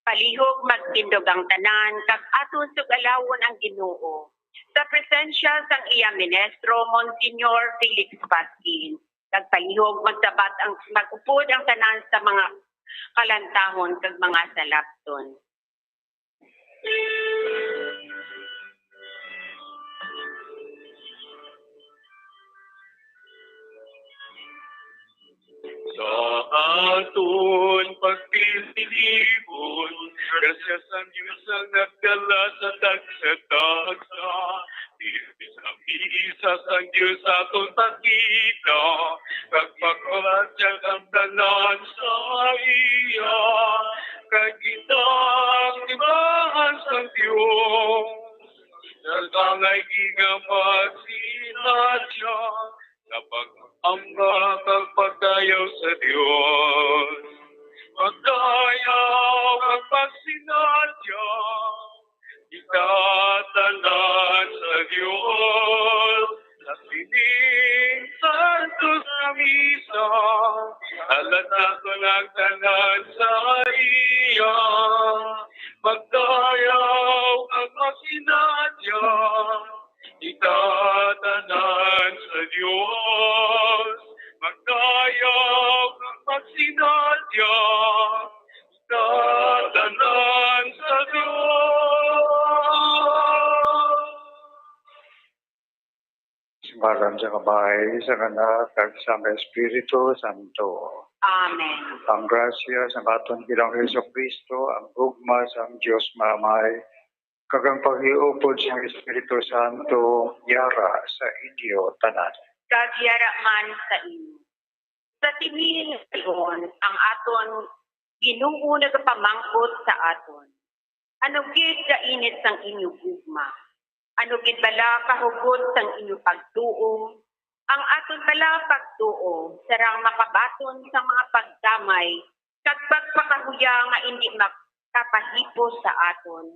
Palihog magtindog ang tanan, kag aton sugalawon ang Ginoo sa presensya sang iya ministro, Monsignor Felix Pasquin, kag palihog magsabat ang, mag-upod ang tanan sa mga kalantahon kag mga salapton. Sa aton pagtilibon, grasya sang Dios ang nagdala sa tagsa-tagsa. Diri sa misa sang Dios aton pakita, kag pagpalasyag ang tanan sa iya, kag kita ang simbahan sang Dios. Nagangay nga magsinadya sa pag-amba kag pagdayaw sa Dios. Magdayaw kag magsinadya kita tanan sa Dios sa sining santos nga misa. Alat naton ang tanan sa iya. Magdayaw kag magsinadya kita tanan sa Dios. Magdayaw kag magsinadya kita tanan sa Dios. Sa ngalan sang Amay, sang Anak, kag sang Espiritu Santo. Amen. Ang grasya sang aton Ginoong Jesu-Cristo, ang gugma sang Dios nga Amay, kag ang paghiupod sang Espiritu Santo yara sa inyo tanan. Kag yara man sa inyo. Sa sini nga tion, ang aton Ginoo nagapamangkot sa aton, "Ano gid ka init sang inyo gugma? Ano gid bala ka hugot sang inyo pagtuo? Ang aton bala pagtuo sarang makabaton sang mga pagdamay kag pagpakahuya nga indi makapahipos sa aton?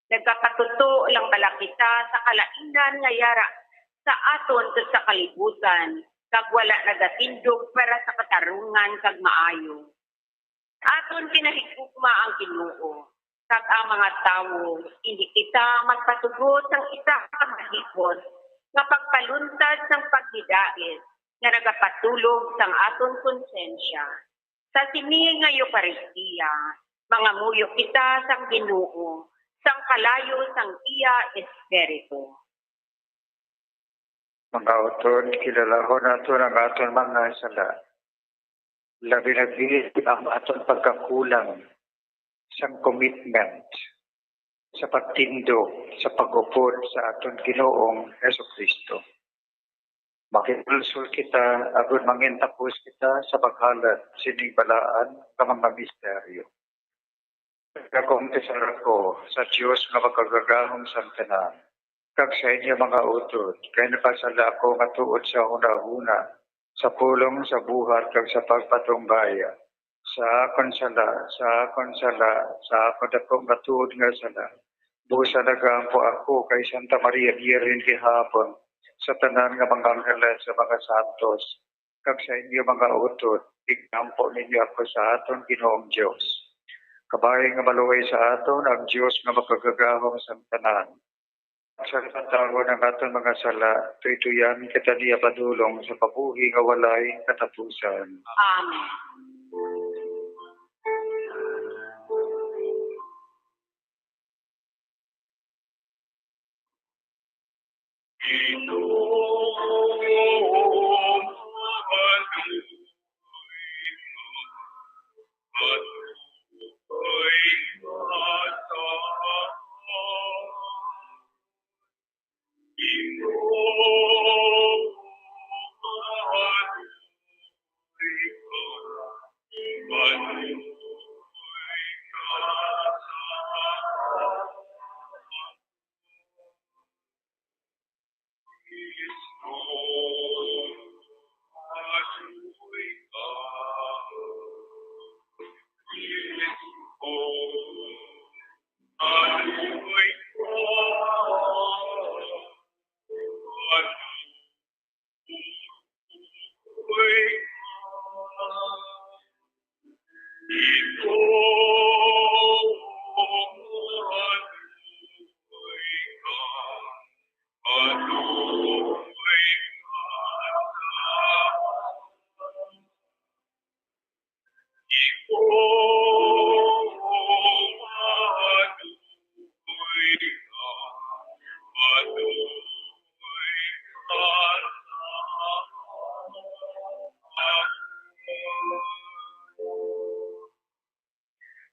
Nagapatuto lang bala kita sa kalainan nga yara sa aton kag sa kalibutan, kag wala nagatindog para sa katarungan kag maayo? Aton ginahigugma ang Ginoo, kag ang mga tawo, indi kita magpatugot sang isa ka mahipos nga pagpaluntad sang paghidait nga nagapatulog sang aton konsensya. Sa sini nga Eukaristia, mangamuyo kita sang Ginoo, sang kalayo sang iya Espiritu." Mga utod, kilalahon naton ang aton mga sala, labi-labi ang aton pagkakulang sang commitment sa pagtindog sa pag-upod sa aton Ginoong Jesu-Cristo. Makipulsol kita agod mangintapos kita sa paghalad sining balaan nga mga misteryo. Nagakumpesar ako sa Dios nga Makagagahom sang tanan, kag sa inyo mga utod, kay nakasala ako nga tuod sa hunahuna, sa pulong, sa buhat, kag sa pagpatungga. Sa akon sala, sa akon sala, sa akon dako nga tuod nga sala, busa nagaampo ako kay Santa Maria Birhen gihapon, sa tanan nga mga angeles, sa mga santos, kag sa inyo mga utod, igampo ninyo ako sa aton Ginoong Dios. Kabay nga maluoy sa aton ang Dios nga makagagahom sang tanan. Sa katawon ang aton mga sala, tuytuyan kita niya padulong sa kabuhi nga walay katapusan. Amen.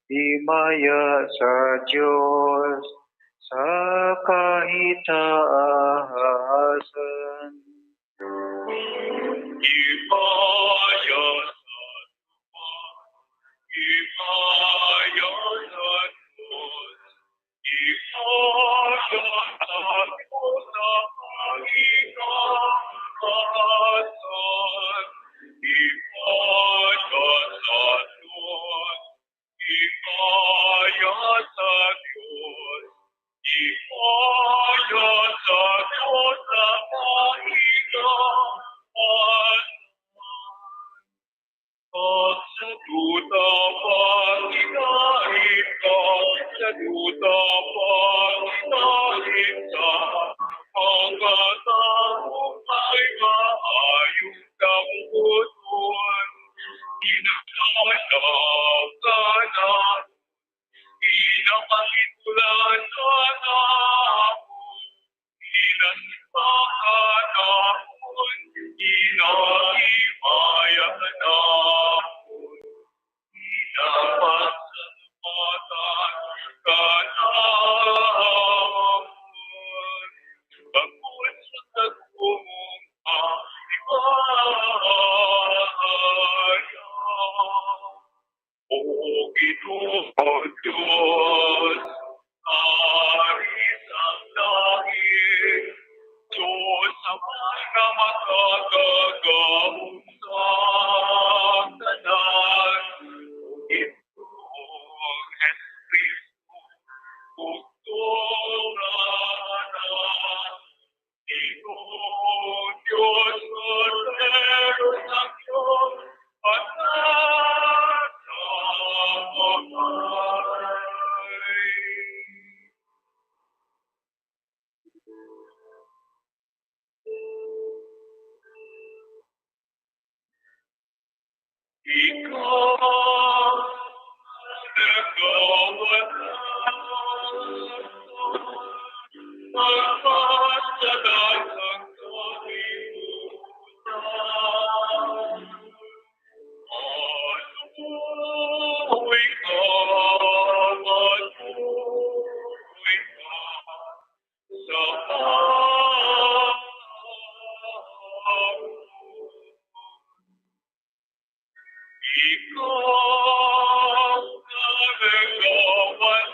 Himaya sa Dios sa kahitaasan. Himaya sa Dios. Himaya sa Dios. Himaya sa Dios sa kahitaasan. Himaya sa Dios. Himaya sa Dios, himaya sa Dios sa kahitaasan. Pagsaduta, pagkinain, pagsaduta, pagkinain sa mga tawo may maayong damgoton. Ginadala ka na Ginapangitula sa amon, ginasipahan amon, ginahimaya namon, ginapagsalamatan ka namon. Bangod sa dagko mong kahimaya. O Ginoo Dios, Hari sang langit, Dios sa mga makagagahom sa tanan, o Ginoong Jesucristo, ug tungana Ginoo Dios, Kordero sang Dios, patay sa patay. Ikaw nagawad ang pagpasada sang kalibutan. Maluoy ka, maluoy ka sa pag- Ikaw nga nagawad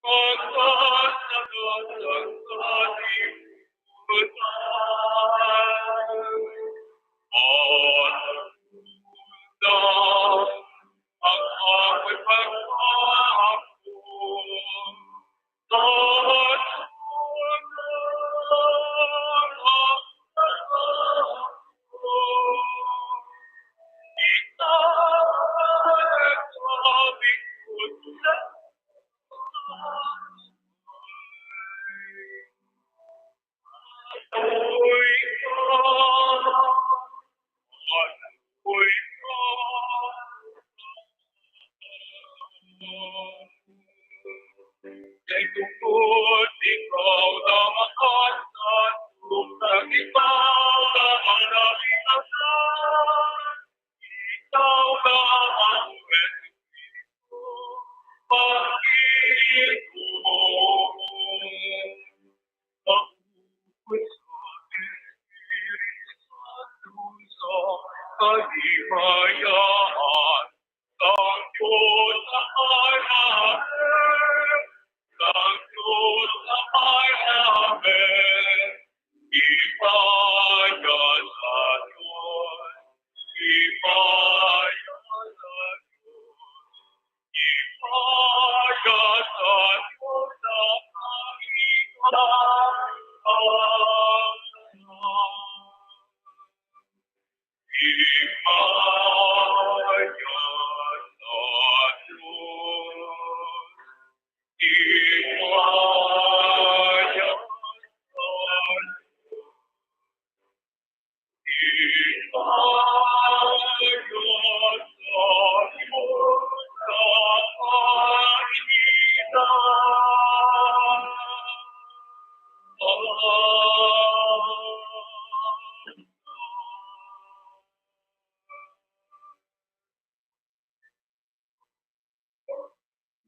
ang Tungod ikaw na makasasok, sa ikaw na manaligasan, ikaw na ang Espiritu, Panginoon. Maupos sa Espiritu Santo sa kalimayahan, sang Dios Amahan, sang Dios Amahan, ipaya sa Dios, ipaya sa Dios, ipaya sa Dios ang ipaya.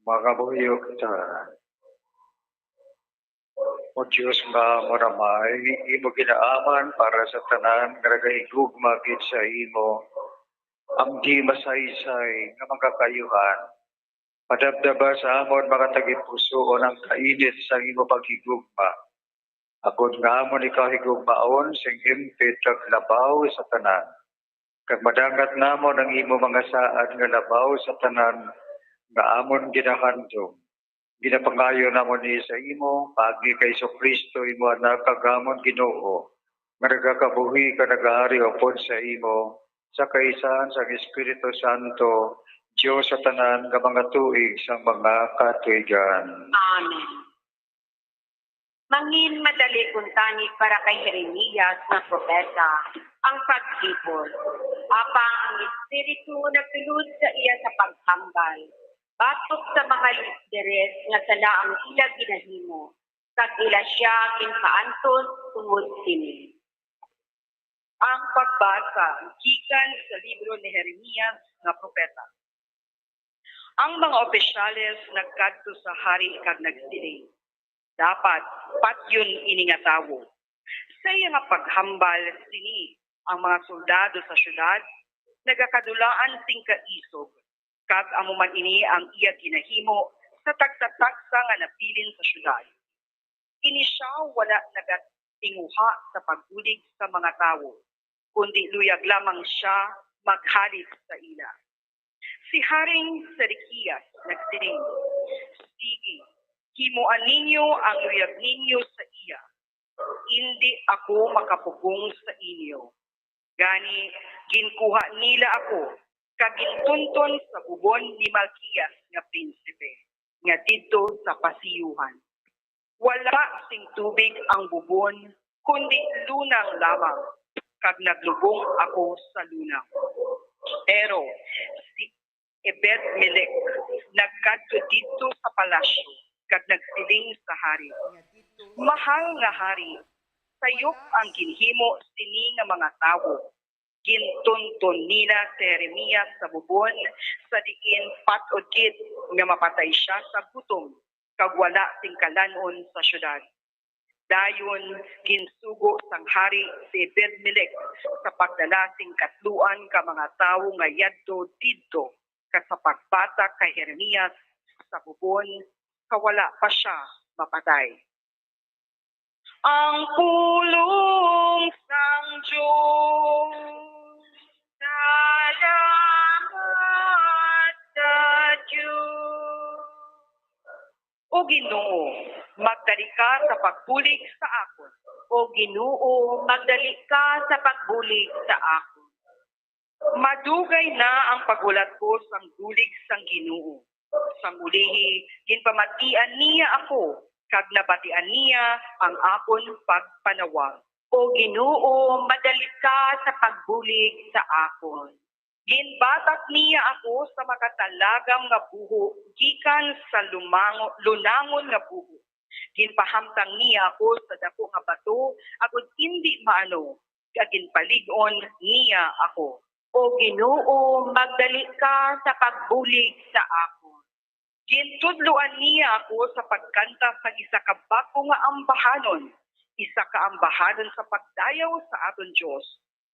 Magabuyo kita. O Dios nga amo ra may imo ginaaman para sa tanan nga nagahigugma gid sa imo, ang di masaysay nga mga kaayuhan. Padabdaba sa amon mga tagipusoon ang kainit sang imo paghigugma, agod nga amon ikaw higugmaon sing himpit kag labaw sa tanan, kag madangat namon ang imo mga saad nga labaw sa tanan nga amon ginahandom. Ginapangayo namon ini sa imo paagi kay Jesu-Cristo, imo Anak, kag amon Ginoo, nga nagakabuhi kag nagahari upod sa imo, sa kaisahan sang Espiritu Santo, Dios sa tanan nga mga tuig sang mga katuigan. Amen. Mangin madali kuntani para kay Jeremias nga propeta ang paghipos, apang ang Espiritu nagtulod sa iya sa paghambal batok sa mga lideres nga sala ang iya ginahimo, kag ila sia ginpaantos tungod sini. Ang pagbasa gikan sa libro ni Jeremias nga propeta. Ang mga opisyales nagkadto sa hari kag nagsiling, "Dapat patyon ini nga tawo. Sa iya nga paghambal sini, ang mga soldado sa siyudad nagakadulaan sing kaisog, kag amo man ini ang iya ginahimo sa tagsa-tagsa nga nabilin sa siyudad. Ini sia wala nagatinguha sa pagbulig sa mga tawo, kundi luyag lamang sia maghalit sa ila." Si Haring Sedekias nagsiling, "Sige, himoa ninyo ang luyag ninyo sa iya. Indi ako makapugong sa inyo." Gani, ginkuha nila ako kag gintunton sa bubon ni Malkias nga prinsipe, nga didto sa pasiyuhan. Wala sing tubig ang bubon, kundi lunang lamang, kag naglubong ako sa lunang. Pero si Ebed-Melek nagkadto didto sa palasyo kag nagsiling sa hari, "Mahal nga hari, sayop ang ginhimo sini nga mga tawo. Gintunton nila si Jeremias sa bubon, sa diin pat-od gid nga mapatay sia sa gutom kag wala sing kalan-on sa siyudad." Dayon ginsugo sang hari si Ebed-Melek sa pagdala sing katluan ka mga tawo nga yadto didto kag sa pagbatak kay Jeremias sa bubon, ka wala pa sia mapatay. Ang pulong sang Dios. Salamat sa Dios. O Ginoo, magdali ka sa pagbulig sa akon. O Ginoo, magdali ka sa pagbulig sa akon. Madugay na ang paghulat ko sang bulig sang Ginoo. Sang ulihi, ginpamatian niya ako, kag nabatian niya ang akon pagpanawag. O Ginoo, madali ka sa pagbulig sa akon. Ginbatak niya ako sa makatalagam nga buho gikan sa lumango-, lunangon nga buho. Ginpahamtang niya ako sa daku nga bato, agod indi maano, kag ginpalig-on niya ako. O Ginoo, magdali ka sa pagbulig sa akon. Gintudloan niya ako sa pagkanta sang isa ka bag-o nga ambahanon, isa ka ambahanon sa pagdayaw sa aton Dios.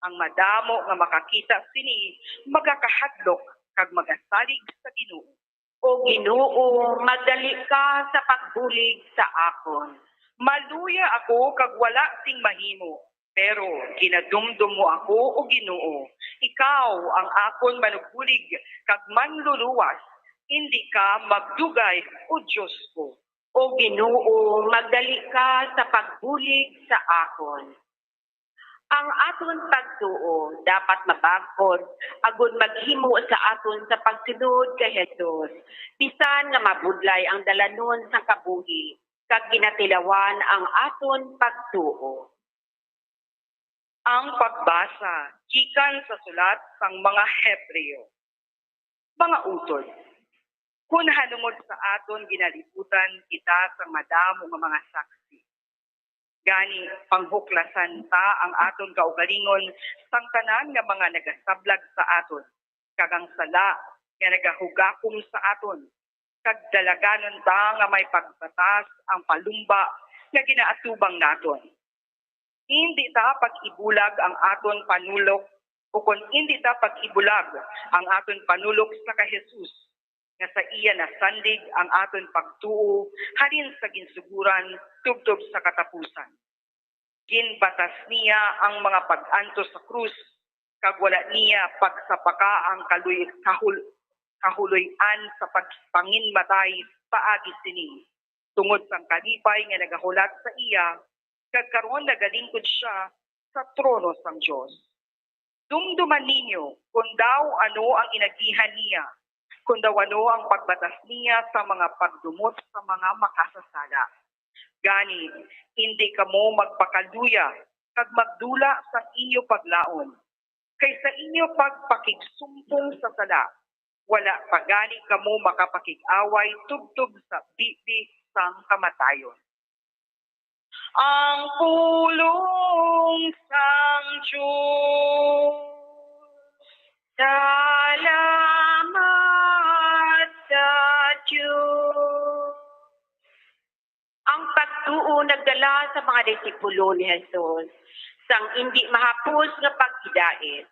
Ang madamo nga makakita sini magakahadlok kag magasalig sa Ginoo. O Ginoo, magdali ka sa pagbulig sa akon. Maluya ako kag wala sing mahimo, pero ginadumdom mo ako, O Ginoo. Ikaw ang akon manubulig kag manluluwas. Indi ka magdugay, O Dios ko. O Ginoo, magdali ka sa pagbulig sa akon. Ang aton pagtuo dapat mabag-od agud maghimo sa aton sa pagsunod kay Jesus, bisan nga mabudlay ang dalanon sang kabuhi kag ginatilawan ang aton pagtuo. Ang pagbasa gikan sa sulat sang mga Hebreo. Mga utod, kon halungod sa aton ginalibutan kita sang madamo nga mga saksi, gani panghuklasan ta ang aton kaugalingon sang tanan nga mga nagasablag sa aton, kag ang sala nga nagahugakom sa aton, kag dalaganon ta nga may pagbatas ang palumba nga ginaatubang naton. Indi ta pag-ibulag ang aton panulok, ukon indi ta pag-ibulag ang aton panulok sa kay Jesus, nga sa iya nasandig ang aton pagtuo halin sa ginsuguran tubtob sa katapusan. Ginbatas niya ang mga pag-antos sa krus, kag wala niya pagsapaka ang kaluy-, kahul-, kahuloy-an sa pagpanginmatay paagi sini, tungod sang kalipay nga nagahulat sa iya, kag karon nagalingkod sia sa trono sang Dios. Dumduman ninyo kon daw ano ang inagihan niya, kon daw ano ang pagbatas niya sa mga pagdumot sa mga makasasala. Gani, indi kamo magpakaluya kag magdula sa inyo paglaom, kay sa inyo pagpakigsumpong sa sala, wala pa gani kamo makapakig-away tubtob sa bibi sang kamatayon. Ang pulong sang Dios. Salamat sa Dios. Ang pagtuo nagdala sa mga disipulo ni Jesus sang indi mahapos nga pagkidait,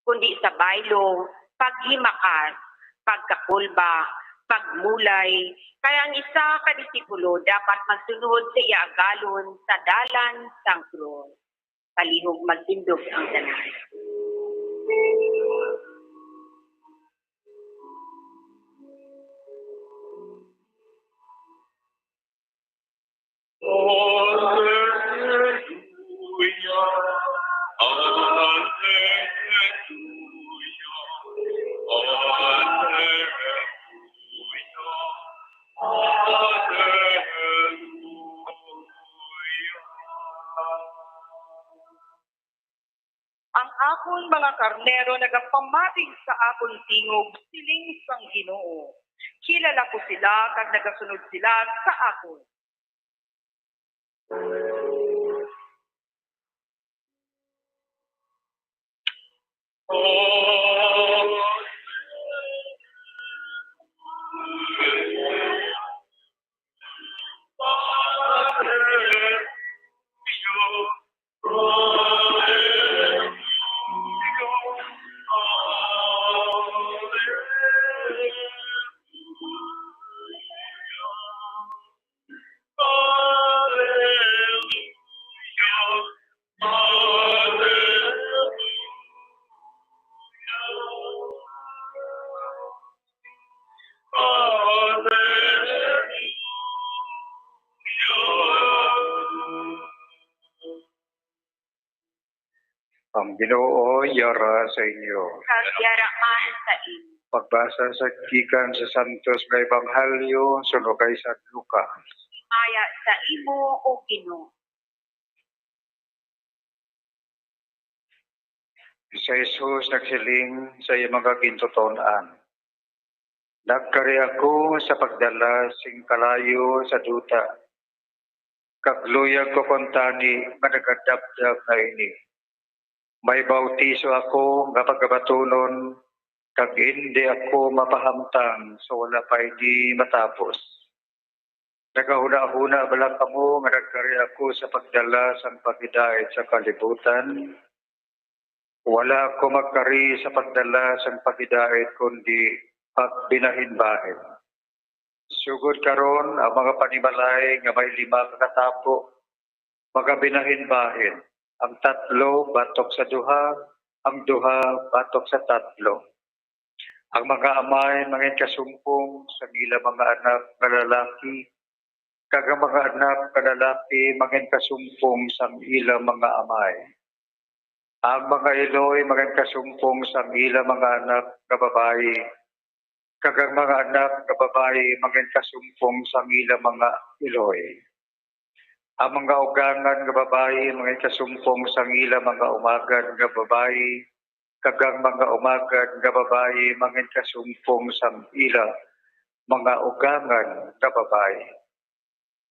kundi sa baylo, paghimakas, pagkakulba, pagmulay, kay ang isa ka disipulo dapat magsunod sa iya agalon sa dalan sang krus. Palihog magtindog ang tanan. Alleluia, alleluia, alleluia, alleluia. Ang akon mga karnero nagapamatig sa akon tingog, siling sang Ginoo. Kilala ko sila kag nagasunod sila sa akon. Ang Ginoo yara sa inyo. Kag yara man sa inyo. Pagbasa sa gikan sa Santos nga Ebanghelyo suno kay San Lucas. Himaya sa imo, O Ginoo. Si Jesus nagsiling sa iya mga gintuton-an, "Nagkari ako sa pagdala sing kalayo sa duta, kag luyag ko kuntani nga nagadabdab na ini. May bautiso ako nga pagabatunon, kag indi ako mapahamtang sa wala pa ini matapos. Nagahunahuna bala kamo nga nagkari ako sa pagdala sang paghidait sa kalibutan? Wala ako magkari sa pagdala sang paghidait, kundi pagbinahinbahin. Sugod karon, ang mga panimalay nga may lima ka katapo magabinahinbahin, ang tatlo batok sa duha, ang duha batok sa tatlo. Ang mga amay manginkasumpong sang ila mga anak nga lalaki, kag ang mga anak nga lalaki manginkasumpong sang ila mga amay. Ang mga iloy manginkasumpong sang ila mga anak nga babayi, kag ang mga anak nga babayi manginkasumpong sang ila mga iloy. Ang mga ugangan nga babayi manginkasumpong sang ila mga umagad nga babayi, kag ang mga umagad nga babayi manginkasumpong sang ila mga ugangan nga babayi."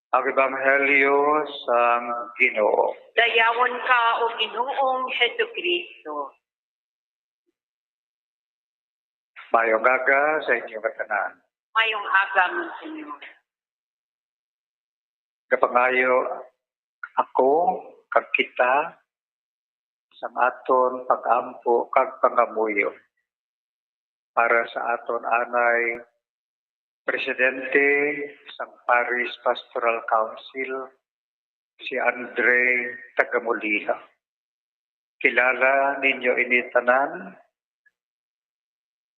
Ang Ebanghelyo sang Ginoo. Dayawon ka, O Ginoong Jesucristo. Mayong aga sa inyo nga tanan. Mayong aga, Monsignor. Gapangayo ako kag kita sang aton pag-ampo kag pangamuyo para sa aton anay presidente sang Parish Pastoral Council, si Andre Tagamulila. Kilala ninyo ini tanan.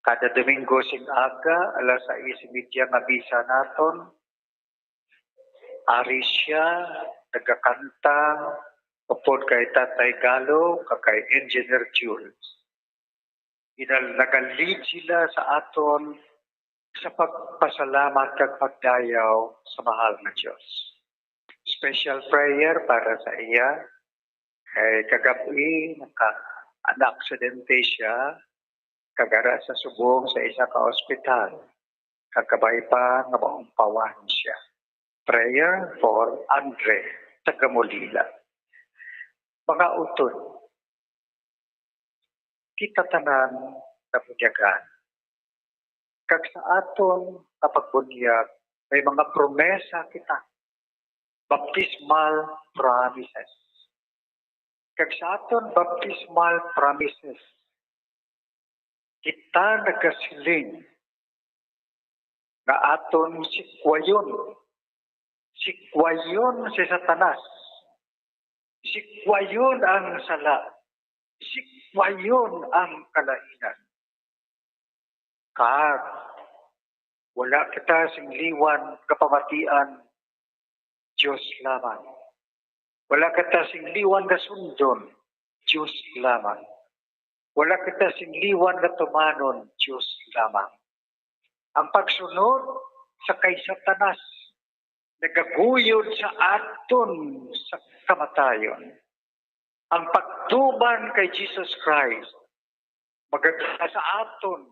Kada Domingo sing aga, alas sais y media nga misa naton. Ari siya, nagakanta, upod kay Tatay Galo, kag kay Engineer Jules. Ginal-, nagalid sila sa aton sa pagpasalamat kag pagdayaw sa mahal nga Dios. Special prayer para sa iya. Kay kagab-i, naka-, naaksidente siya, kag ara sa subong sa isa ka ospital, kag kabay pa nga maumpawan siya. Prayer for Andre Tagamulila. Mga utod, kita tanan nabunyagan. Kag sa aton nga pagbunyag, may mga promesa kita, baptismal promises. Kag sa aton baptismal promises, kita nagasiling nga aton sikwayon, sikwayon si Satanas, sikwayon ang sala, sikwayon ang kalainan. Kag wala kita sing liwan nga pamatian, Dios lamang. Wala kita sing liwan nga sundon, Dios lamang. Wala kita sing liwan nga tumanon, Dios lamang. Ang pagsunod sa kay Satanas nagaguyod sa aton sa kamatayon. Ang pagtuman kay Jesus Christ magadala sa aton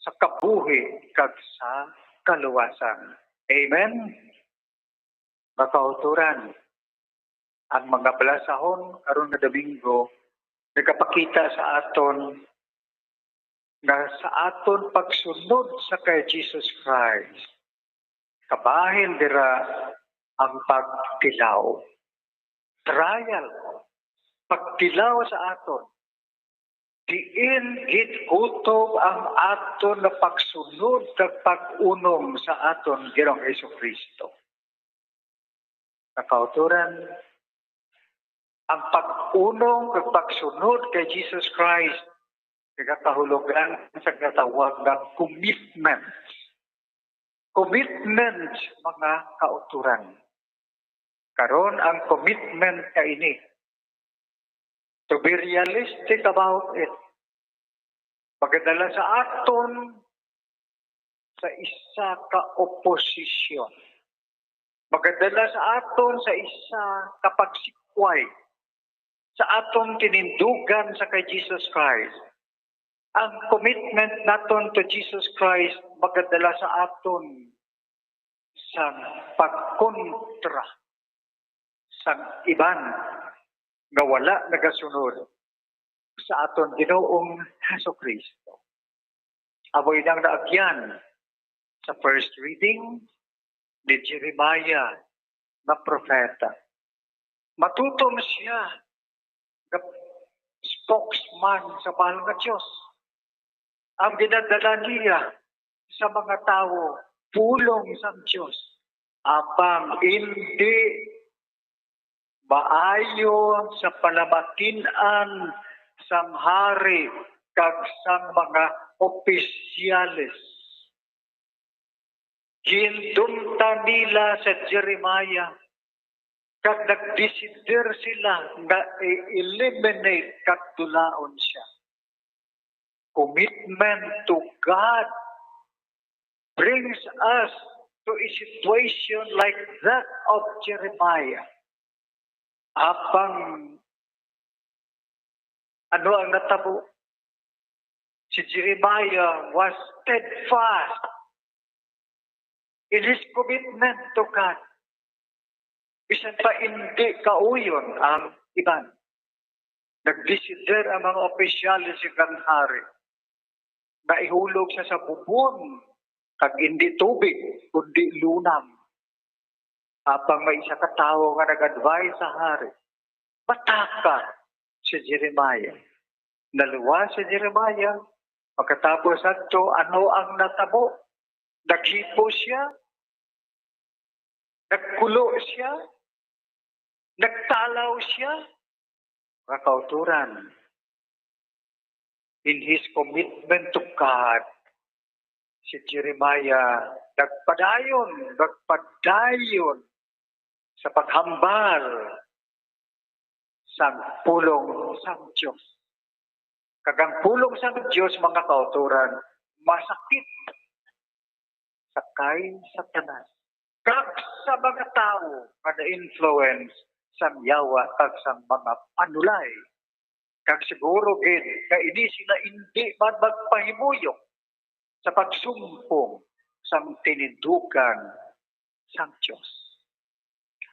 sa kabuhi kag sa kaluwasan. Amen. Mga kauturan, ang mga balasahon karon nga Domingo nagapakita sa aton nga sa aton pagsunod sa kay Jesus Christ, kabahin dira ang pagtilaw. Trial, pagtilaw sa aton. Diin gid kutob ang aton nga pagsunod kag pag-unong sa aton Ginoong Jesu-Cristo. Mga kauturan, ang pag-unong kag pagsunod kay Jesus Christ nagakahulugan sa ginatawag nga commitment. Commitment, mga kauturan. Karon, ang commitment ka ini, to be realistic about it, magadala sa aton sa isa ka oposisyon. Magadala sa aton sa isa ka pagsikway. sa aton tinindugan sa kay Jesus Christ. Ang commitment naton to Jesus Christ magadala sa aton sang pagkontra sang iban nga wala nagasunod sa aton Ginoong Jesu-Cristo. Amo ini ang naagyan sa first reading ni Jeremiah nga propeta. Matutom siya nga spokesman sa mahal nga Dios. Ang ginadala niya sa mga tawo, pulong sang Dios. Apang indi maayo sa palamatin-an sang hari kag sang mga opisyales. Gindumtan nila sa Jeremiah, kag nagdesider sila nga i-eliminate kag dulaon siya. Commitment to God brings us to a situation like that of Jeremiah. Apang ano ang natabo? Si Jeremiah was steadfast in his commitment to God. Bisan pa indi kauyon ang iban, nagdesider ang mga opisyales sa kang hari nga ihulog sa sabubon kag indi tubig, kundi lunam. Apang may isa ka tawo nga nag-advise sa hari, "Bataka si Jeremiah." Naluwas si Jeremiah. Pagkatapos adto, ano ang natabo? Naghipo siya, nagkulo siya, nagtalaw siya, mga kauturan. In his commitment to God, si Jeremiah nagpadayon, nagpadayon sa paghambal sang pulong sang Dios. Kag ang pulong sang Dios, mga kauturan, masakit sa kay Satanas kag sa mga tawo nga na-influence sang yawa kag sang mga panulay. Kag siguro gid nga ini sila indi man magpahimuyok sa pagsumpong sang tinindugan sang Dios.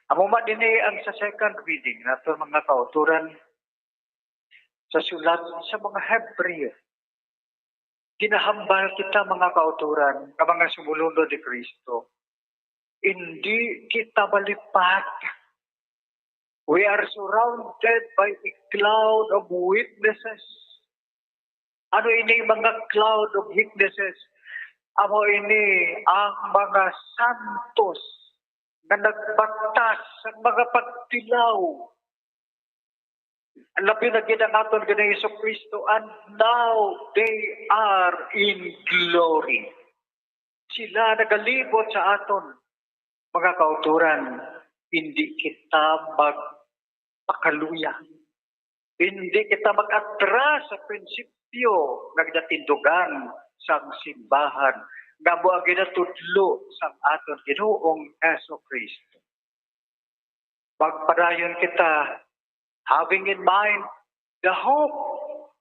Amo man ini ang sa second reading nato, mga kauturan, sa sulat sa mga Hebreo. Ginahambal kita, mga kauturan, nga mga sumulunod ni Cristo. Indi kita malipat. We are surrounded by a cloud of witnesses. Ano ini mga cloud of witnesses? Amo ini ang mga santos nga nagbatas sa mga pagtilaw. Labi na gid ang aton Ginoong Jesu-Cristo, "And now they are in glory." Sila nagalibot sa aton, mga kauturan, hindi kita magpakaluya. Hindi kita mag-atras sa prinsipyo nga ginatindugan sang simbahan, nga amo ang ginatudlo sang aton Ginoong Jesu-Cristo. Magpadayon kita, having in mind the hope,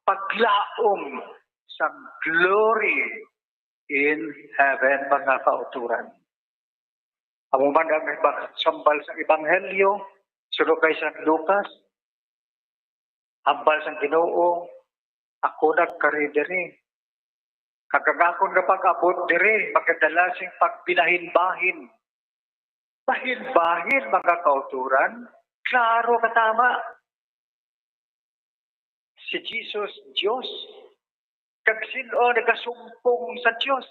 paglaom sang glory in heaven, mga kauturan. Amo man ang ibang sambal sa Ebanghelyo, suno kay San Lucas, hambal sang Ginoo, "Ako nagkari diri. Kag ang akon nga pag-abot diri magadala sing pagbinahinbahin." Bahinbahin, mga kauturan, klaro nga tama. Si Jesus, Dios. Kag sin-o nagasumpong sa Dios?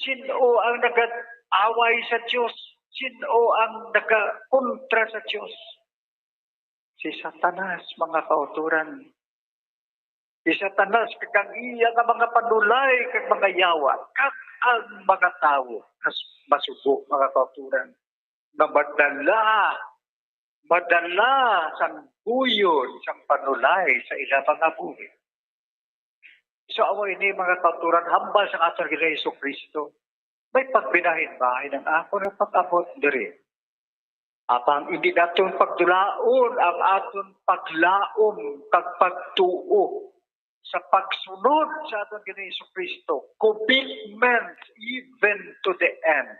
Sin-o ang nag-away sa Dios? Sin-o ang nagakontra sa Dios? Si Satanas, mga kauturan. Si Satanas kag ang iya nga mga panulay kag mga yawa, kag ang mga tawo kas-, masubo, mga kauturan, nga madala, madala sang guyon sang panulay sa ila mga buhi. So, amo ini, mga kauturan, hambal sang aton Ginoong Jesu-Cristo, may pagbinahinbahin ang akon nga pag-abot diri. Apang indi naton pagdulaon ang aton paglaom kag pagtuo sa pagsunod sa aton Ginoong Jesu-Cristo, commitment even to the end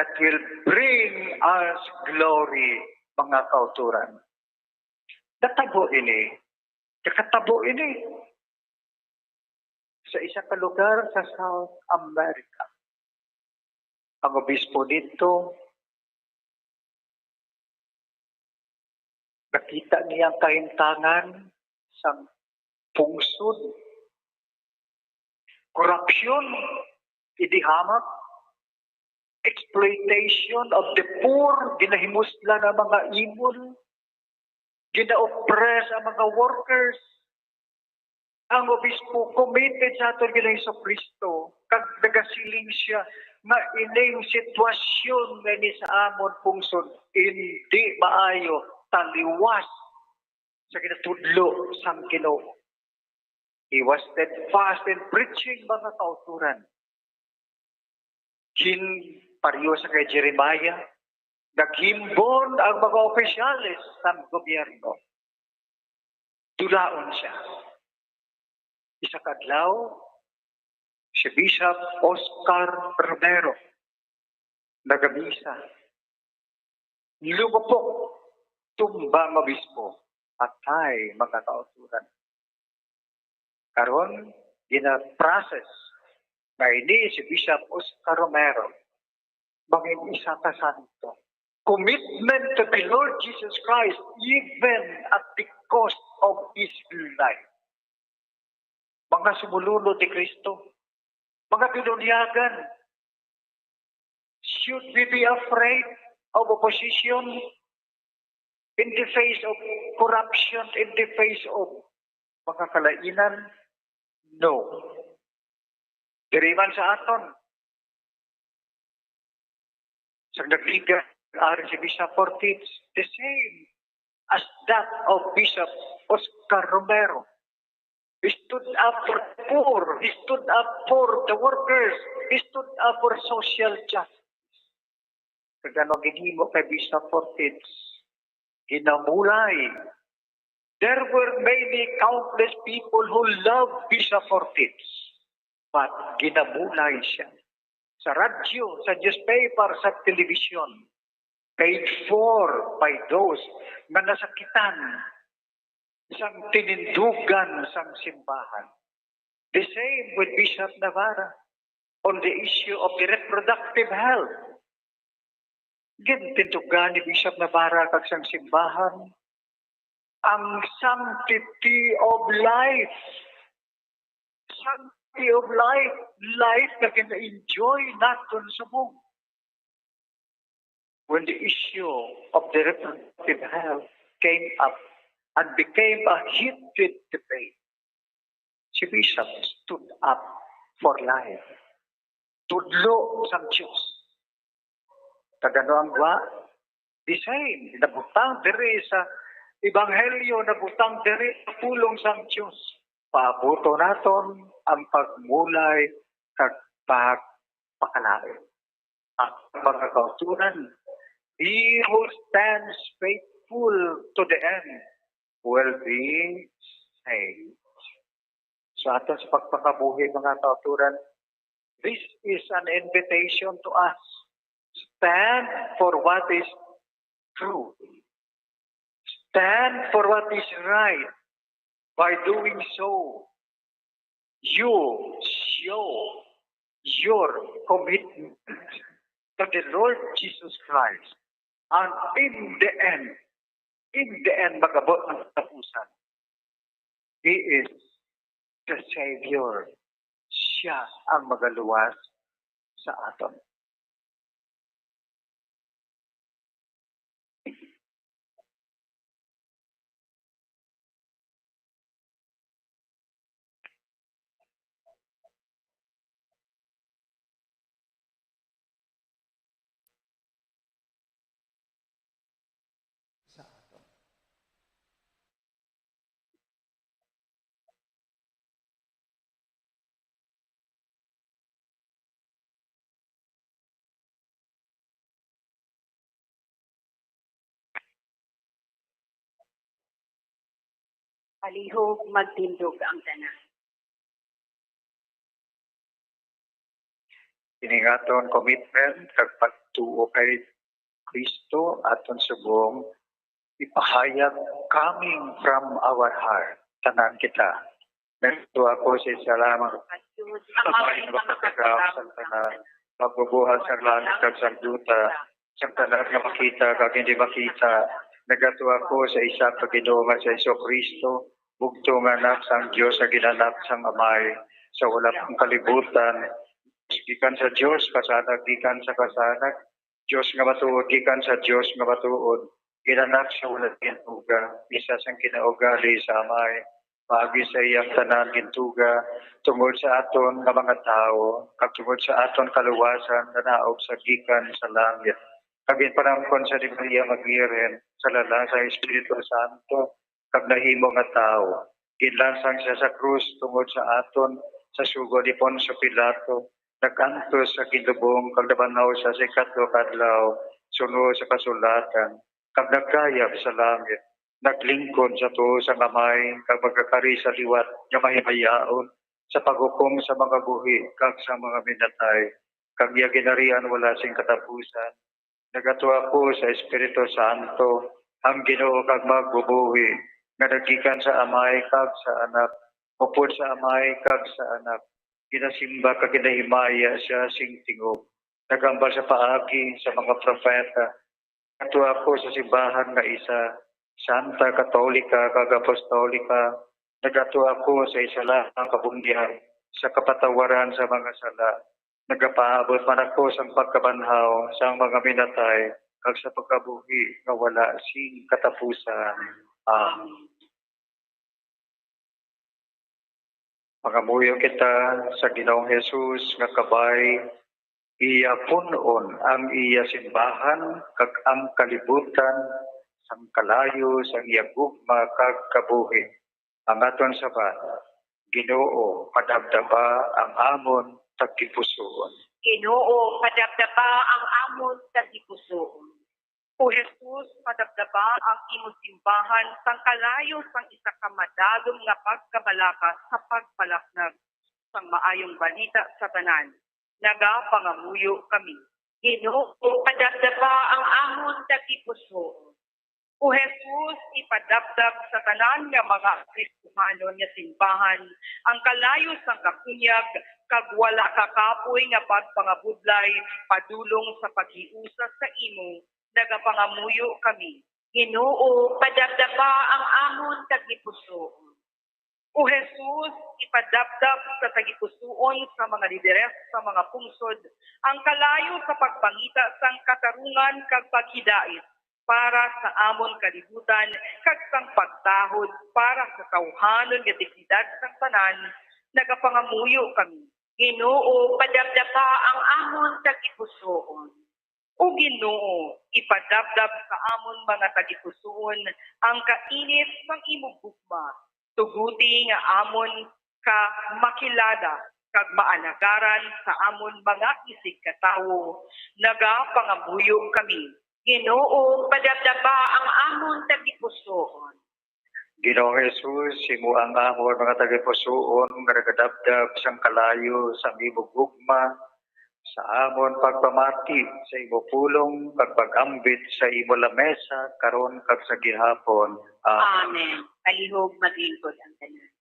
that will bring us glory, mga kauturan. Natabo ini, nakatabo ini sa isa ka lugar sa South America. Ang obispo dito, nakita niya ang kahimtangan sang pungsod, korupsyon, idihamak, exploitation of the poor, ginahimuslan ang mga imol, gina-oppress ang mga workers. Ang obispo committed sa aton Ginoong Jesu-Cristo, kag nagasiling siya nga ining sitwasyon nga ini sa amon pungsod indi maayo, taliwas sa ginatudlo sang Ginoo. He was steadfast in preaching, mga kauturan. Gin-, pareho sa kay Jeremiah, naghimbon ang mga opisyales sang gobyerno. Dulaon siya. Isa ka adlaw, si Bishop Oscar Romero nagamisa. Lumupok, tumba ang obispo, patay, mga kauturan. Karon, gina-process na ini si Bishop Oscar Romero mangin isa ka santo. Commitment to the Lord Jesus Christ, even at the cost of his life. Mga sumulunod ni Cristo, mga binulyagan, should we be afraid of opposition in the face of corruption, in the face of mga kalainan? No. Diri man sa aton, sa nagliga ari si Bishop Ortiz, the same as that of Bishop Oscar Romero. He stood up for the poor. He stood up for the workers. He stood up for social justice. Kag ano ginhimo kay Bishop Ortiz? Ginamulay. There were many countless people who loved Bishop Ortiz, but ginamulay siya. Sa radyo, sa newspaper, sa television, paid for by those nga nasakitan sang tinindugan sang simbahan. The same with Bishop Navarra on the issue of the reproductive health. Gintindugan ni Bishop Navarra kag sang simbahan ang sanctity of life. Sanctity of life, life nga gina-enjoy naton subong. When the issue of the reproductive health came up and became a heated debate, si Bishop stood up for life. Tudlo sang Dios. Kag ano ang gwa? The same, nabutang diri sa Ebanghelyo, nabutang diri sa pulong sang Dios. Paabuto naton ang pagmulay kag pagpakalain. Ang mga kauturan, he who stands faithful to the end will be saved. Sa aton sa pagpangabuhi, mga kauturan, this is an invitation to us. Stand for what is true. Stand for what is right. By doing so, you show your commitment to the Lord Jesus Christ. And in the end, in the end, mag-abot ang katapusan. He is the Savior. Siya ang magaluwas sa aton. Sa aton. Palihog magtindog ang tanan. Ini nga aton commitment kag pagtuo kay Kristo aton subong ipahayag coming from our heart. Tanan kita. Nagtuo ako sa isa lamang. Ang amay nga makatagap sa tanan, magbubuhat sa langit kag sa duta, sa tanan nga makita kag hindi makita. Nagatuo ako sa isa ka Ginoo nga si Jesu-Cristo, bugtong nga Anak sang Dios nga ginanak sang Amay sa wala pang kalibutan. Gikan sa Dios, kasanag gikan sa kasanag, Dios nga matuod gikan sa Dios nga matuod, ginanak sa wala gintuga, isa sang kinaugali sa Amay, paagi sa iyang tanan gintuga, tungod sa aton nga mga tawo, kag tungod sa aton kaluwasan nga naog sa gikan sa langit, kag ginpanamkon sa di Maria Magbiren, sa lalang sang Espiritu Santo, kag nahimo nga tawo. Ginlansang siya sa krus tungod sa aton, sa sugo ni Poncio Pilato, nag-antos sa ginlubong kag nabanhaw sa ikatlo ka adlaw suno sa kasulatan, kag nagkayab sa langit, naglingkod sa tuo sang Amay, kag magakari sa liwat nga mahimayaon sa paghukom sa mga buhi kag sa mga minatay, kag iya ginharian wala sing katapusan. Nagatuo ako sa Espiritu Santo, ang Ginoo kag magbubuhi, nga naggikan sa Amay kag sa Anak, upod sa Amay kag sa Anak. Ginasimba kag ginahimaya sia sing tingog, nagambal sa paagi sa mga propeta. Nagatuo ako sa simbahan nga isa, santa, katolika, kag apostolika. Nagatuo ako sa isa lang ka kabundihan, sa kapatawaran sa mga sala. Nagapaabot man ako sang pagkabanhaw sang mga minatay, kag sa pagkabuhi nga wala sing katapusan. Amen. Pangamuyo kita sa Ginoong Jesus nga kabay, iya pun-on ang iya simbahan kag ang kalibutan sang kalayo sang iya gugma kag kabuhi. Ang aton sabat, Ginoo, padabdaba ang amon tagipusoon. Ginoo, padabdaba ang amon tagipusoon. O Jesus, padabdaba ang imo simbahan sang kalayo sang isa ka madalom nga pagkabalaka sa pagpalapnag sang maayong balita sa tanan. Nagapangamuyo kami. Ginoo, padabdaba ang amon tagipusoon. O Jesus, ipadabdab sa tanan nga mga Kristohanon nga simbahan ang kalayo sang kakunyag kag wala ka kapoy nga pagpangabudlay padulong sa paghiusa sa imo. Nagapangamuyo kami. Ginoo, padabdaba ang amon tagipusoon. O Jesus, ipadabdab sa tagipusoon sa mga lideres sa mga pungsod ang kalayo sa pagpangita sang katarungan kag paghidait para sa amon kalibutan kag sang pagtahod para sa tawhanon nga dignidad sang tanan. Nagapangamuyo kami. Ginoo, padabdaba ang amon tagipusoon. O Ginoo, ipadabdab sa amon mga tagipusoon ang kainit sang imo gugma. Tuguti nga amon ka makilala kag maalagaran sa amon mga isigkatawo. Nagapangamuyo kami. Ginoo, padabdaba ang amon tagipusoon. Ginoong Jesus, imo ang amon mga tagipusoon nga nagadabdab sang kalayo sang imo gugma, sa amon pagpamati sa imo pulong kag pag-ambit sa imo lamesa karon kag sa gihapon. Amen. Amen. Palihog maglingkod ang tanan.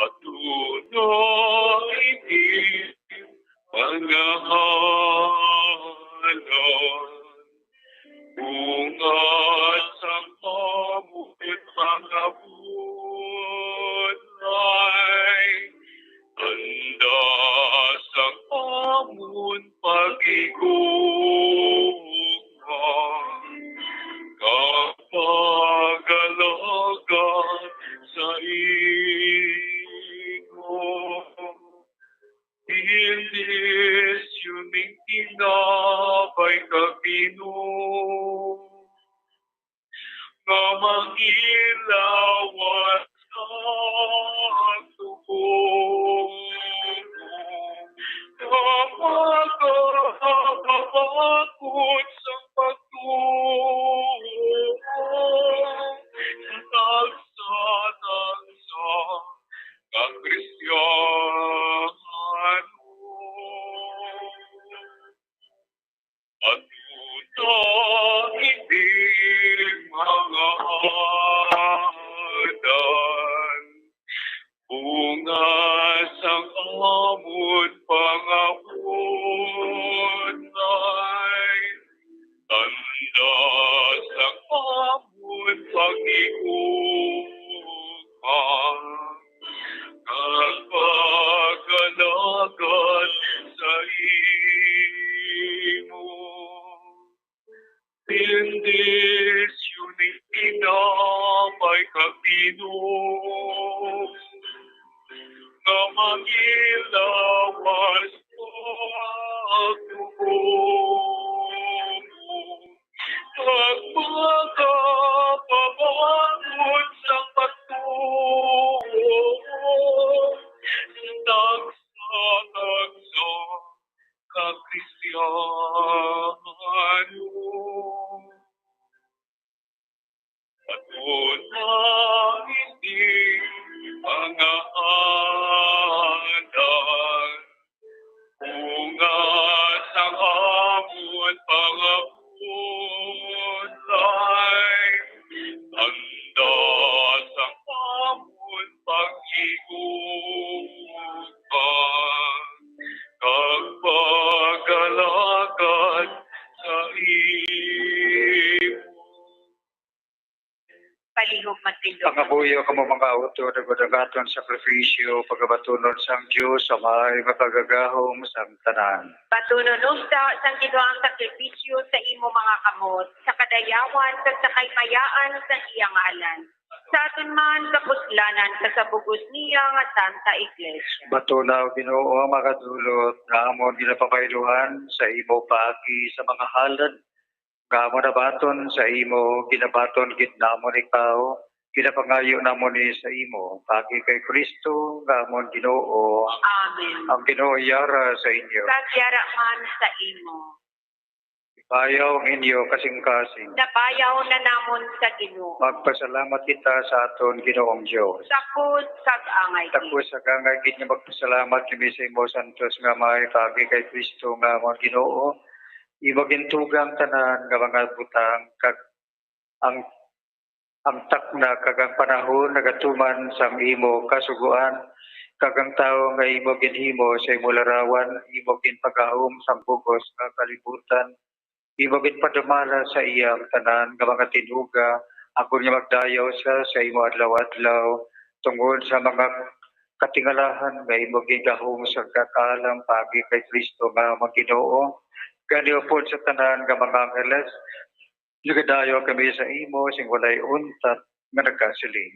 Aduna ini pangahalan, bunga sang amon pangabuhay, tanda sang amon pagigugma, kag pag-alagad sa imo. Bendisyon ning tinapay kag bino amon pangabutan, tanda sang amon paghiusa, kag pag-alagad sa imo. Bendisyoni ina may kag Ginoo, nga mangilawas pagtubo, kag magapabangon sang pagtuo, tagsa-tagsa ka Kristiano. Aduna ini mga anak, bunga sang amon pangabuhi, tanda sang amon paghiusa, kag pag-alagad sa imo. Palihog magtindog. Pangabuyo kamo, mga utod, agod ang aton sakripisyo pagabatunon sang Dios Amay nga Makagagahom sang tanan. Batunon unta sang Ginoo ang sakripisyo sa imo mga kamot, sa kadayawan kag sa kaymayaan sa iya ngalan, sa aton man kapuslanan kag sa bug-os niya nga Santa Iglesia. Batuna, O Ginoo, ang mga dulot nga amon ginapabayluhan sa imo paagi sa mga halad nga amon nabaton sa imo. Ginabaton gid namon ikaw, ginapangayo namon ni sa imo, paagi kay Cristo nga amon Ginoo. Amen. Ang Ginoo yara sa inyo. Kag yara man sa imo. Ibayaw ang inyo kasingkasing. Nabayaw na namon sa Ginoo. Magpasalamat kita sa aton Ginoong Dios. Takos kag angay gid. Takos kag angay gid nga magpasalamat kami sa imo, Santos nga Amay, paagi kay Cristo nga amon Ginoo. Imo gintugang tanan nga mga butang, kag ang, ang takna kag ang panahon nagatuman sang imo kasugoan, kag ang tawo nga imo ginhimo sa imo larawan, imo ginpagahom sang bug-os nga kalibutan, imo ginpadumala sa iya ang tanan nga mga tinuga, agod nga magdayaw sia sa imo adlaw-adlaw, tungod sa mga katingalahan nga imo gigahom sa kakaalam paagi kay Cristo nga amon Ginoo. Gani, upod sa tanan nga mga angheles, nagadayaw kami sa imo sing walay untat nga nagasiling: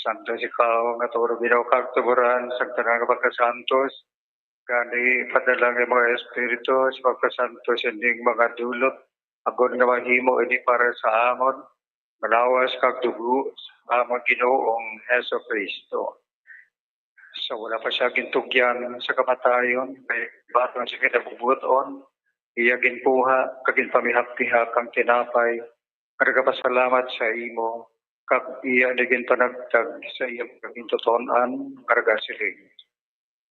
Santos ikaw nga tuod, Ginoo, kag tuboran sang tanan nga pagkasantos. Gani, ipadala ang imong Espiritu sa pagkasantos ining mga dulot, agod nga mahimo ini para sa amon, nga lawas kag dugo sa amon Ginoong Jesu-Cristo. Sa wala pa sia gintugyan sa kamatayon, kay baton sa kinabubuton, Iya ginkuha kag ginpamihak-pihak ang tinapay, nagapasalamat sa imo, kag iya ini ginpanagtag sa iya mga gintuton-an, nga nagasiling,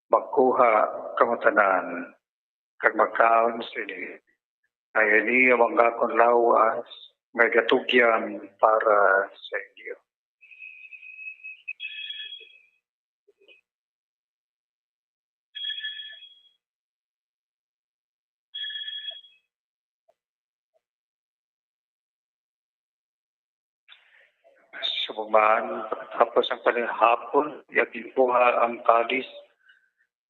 "Magkuha kamo tanan, kag magkaon sini, kay ini ang akon lawas nga igatugyan para sa inyo." Subong man, pagkatapos ang panihapon, iya ginkuha ang kalis,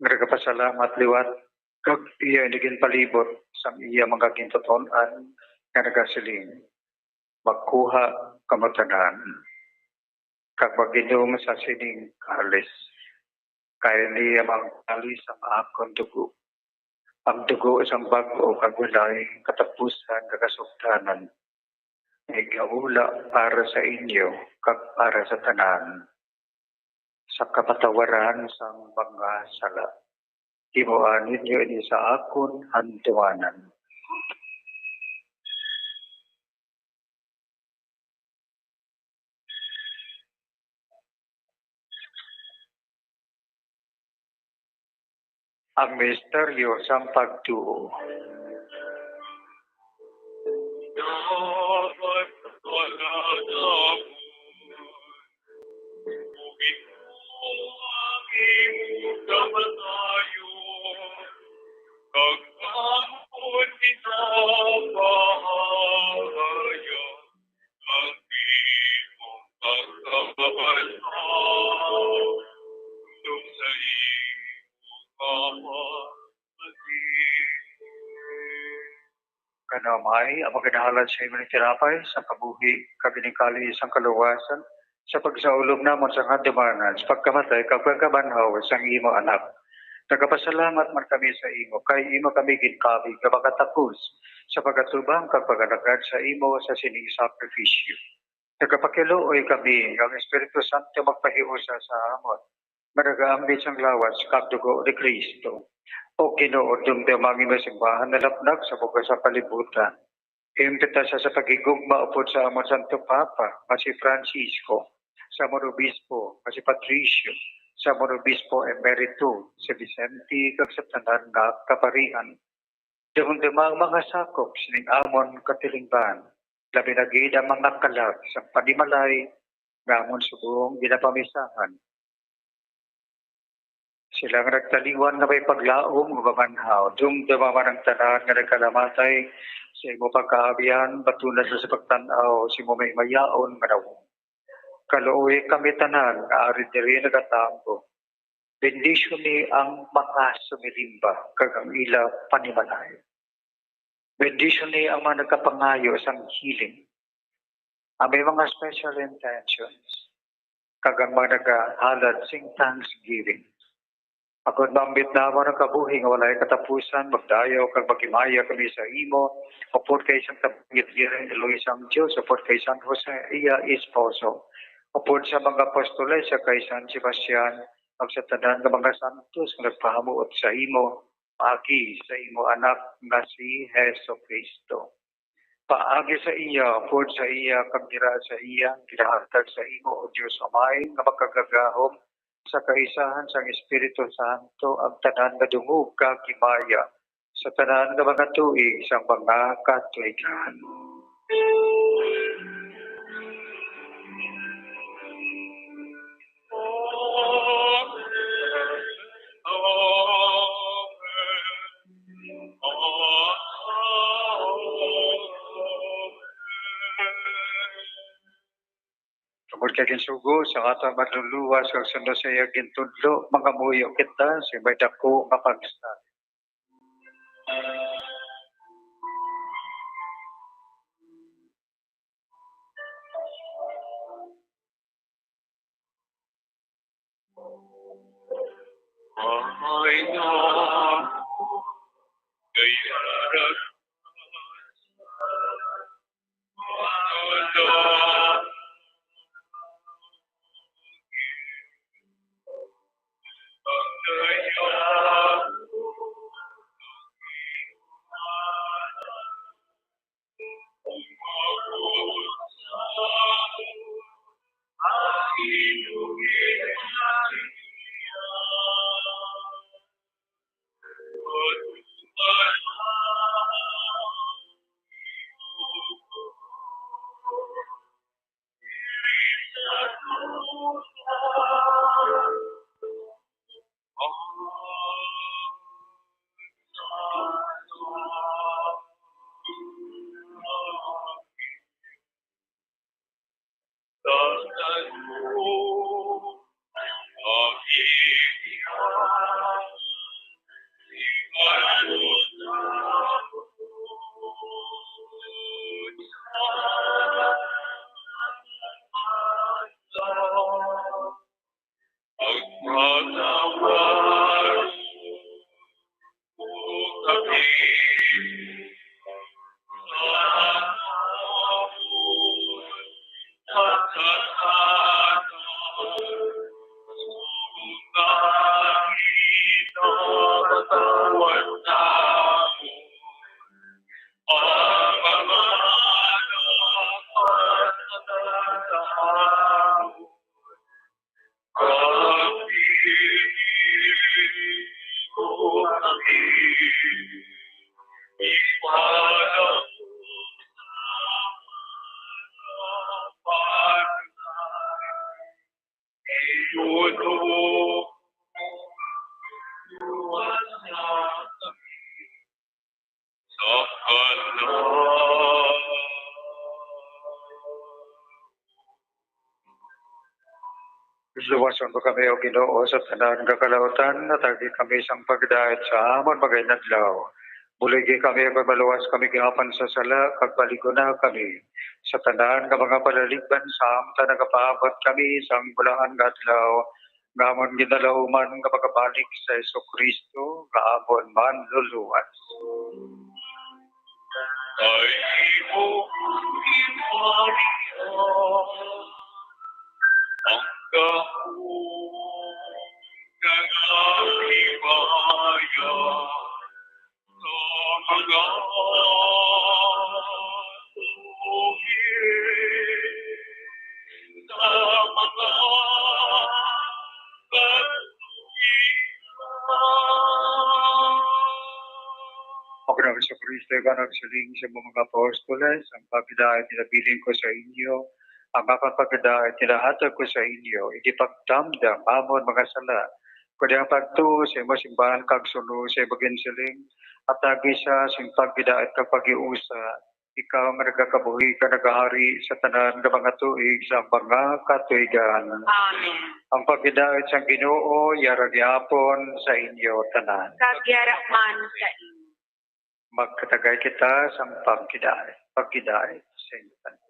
nga nagapasalamat liwat, kag iya ini ginpalibot sang iya mga gintuton-an, nga nagasiling, "Magkuha kamo tanan, kag mag-inom sa sining kalis, kay ini ang kalis sang akon dugo, ang dugo sang bag-o kag walay katapusan nga kasugtanan, nga igaula para sa inyo kag para sa tanan, sa kapatawaran sang mga sala. Himoa ninyo ini sa akon handumanan." Ang misteryo sang pagtuo. Kanaw may ang magkinahalan sa imo ni tinapay sa kabuhi, kag ining kalis sang kaluwasan, sa pagsaulog namon sa handumanan, sa pagkamatay kag pagkabanhaw sang imo Anak. Nagapasalamat man kami sa imo, kay imo kami ginkabig nga makatapos sa pagatubang kag pagalagad sa imo sa sining sakrifisyo. Nagapakiluoy kami nga ang Espiritu Santo magpahiusa sa amon, nga nagaambit sang lawas kag dugo ni Cristo. O Ginoo, dumduma ang imo simbahan nalapnag sa bugas sa kalibutan. Imbita sa, sa paghigugma upod sa amon Santo Papa nga si Francisco, sa amon Obispo nga si Patricio, sa amon Obispo Emerito si Vicente, kag sa tanan nga kaparian. Dumduma ang mga sakop sining amon katilingban, labi na gid ang mga kalag sang panimalay nga amon subong ginapamisahan. Sila nga nagtaliwan nga may paglaom nga mabanhaw, dumduma man ang tanan nga nagkalamatay sa imo pagkaabihan, batuna sa, sa pagtan-aw sa imo may mayaon nga nawong. Kaluoy kami tanan nga ari diri nagatambo. Bendisyoni ang mga sumilimba kag ang ila panimalay. Bendisyoni ang mga nagkapangayo sang healing, ang may mga special intentions, kag ang mga nagahalad sing thanksgiving. Agod maambit namon ang kabuhi nga walay katapusan, magdayaw kag maghimaya kami sa imo, upod kay sang Tabanggit Birhen Eloy sang Dios, upod kay San Jose iya esposo, upod sa mga apostoles, sa kay San Sebastian, kag sa tanan nga mga santos nga nagpahamuot sa imo, paagi sa imo Anak nga si Jesu-Cristo. Paagi sa iya, upod sa iya, kag dira sa iya, ginahatag sa imo, O Dios Amay, nga makagagahom sa kaisahan sang Espiritu Santo, ang tanan nga dungog kag himaya sa tanan nga mga tuig sang mga katuigan. Tungod kay ginsugo sa aton Manluluwas kag suno sa iya gintudlo, mangamuyo kita sa may dako nga pagsalig. Luwason mo kami, O Ginoo, sa tanan nga kalautan, hatagi kami sang pagdait sa amon mga inadlaw. Buligi kami kag maluwas kami gihapon sa sala, kag paliguna kami sa tanan nga mga palaligban, samtang nagapaabot kami sang bulahan nga adlaw, nga amon ginalahuman nga makabalik sa Jesu-Cristo nga amon Manluluwas. Ay mo ipariha ang gahom nga nagahimaya sa mga tuig, sa mga katuigan. O Ginoong Jesu-Cristo, ikaw nagsiling sa imong mga apostoles, ang pagdait nila bilin ko sa inyo, ang akon pagdait nila hatag ko sa inyo. Indi pagtamda ang amon mga sala, kundi ang pagtuo sa imo simbahan kag suno sa imo ginsiling, hatagi sia sing pagdait kag paghiusa, ikaw nga nagakabuhi kag nagahari sa tanan nga mga tuig sa mga katuigan. Amen. Ang pagdait sang Ginoo yara gihapon sa inyo tanan. Kag yara man sa inyo. Magkatagay kita sang pagkidait, pagkidait sa inyo tanan.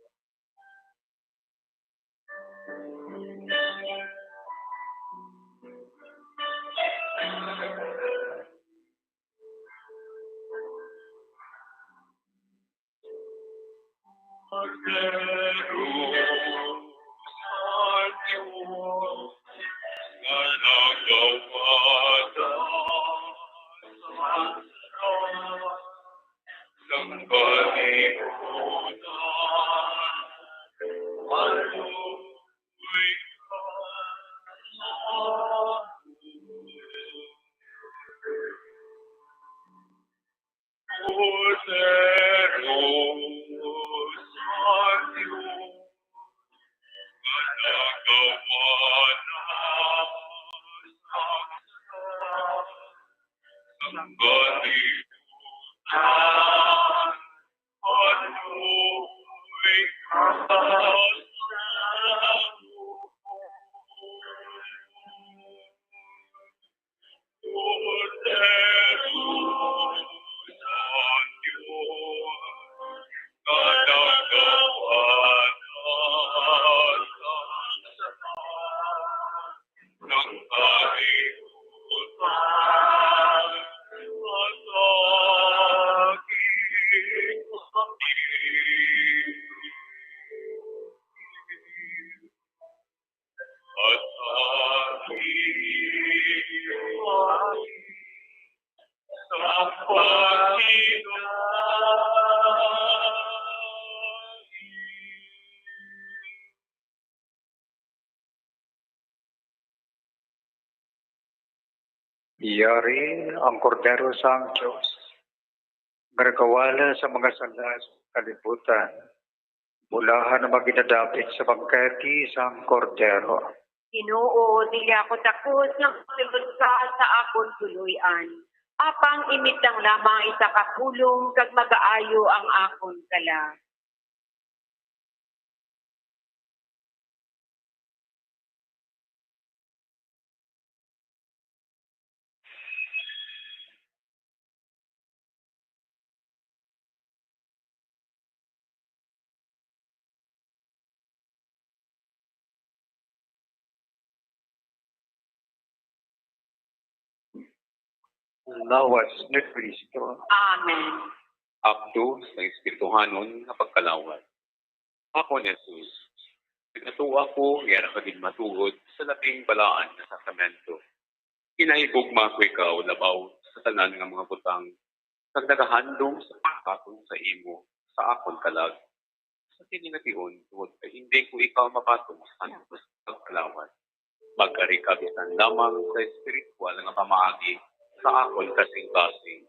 Yari ang Kordero sang Dios, nga nagawala sa mga sala sa kalibutan. Bulahan ang mga ginadapit sa bangkete sang Kordero. Ginoo, dili ako takos nga magsulod ka sa akon puloy-an. Apang imitang lamang isa ka pulong kag magaayo ang akon kalag. Ang lawas ni Kristo. Amen. Akto sa espirituhanon nga pagkalawas. Ako ni Jesus, nagatuo ako nga ira ka ginmatuod sa labing balaan nga sakramento. Ginahigugma ko ikaw labaw sa tanan nga mga butang, kag nagahandom sa pagkatong sa imo sa akon kalag. Sa sini nga tion, tungod kay hindi ko ikaw mapatong sa santos kag palawan, magkari ka bisan lamang sa espiritual nga pamaagi sa akon kasing-kasing.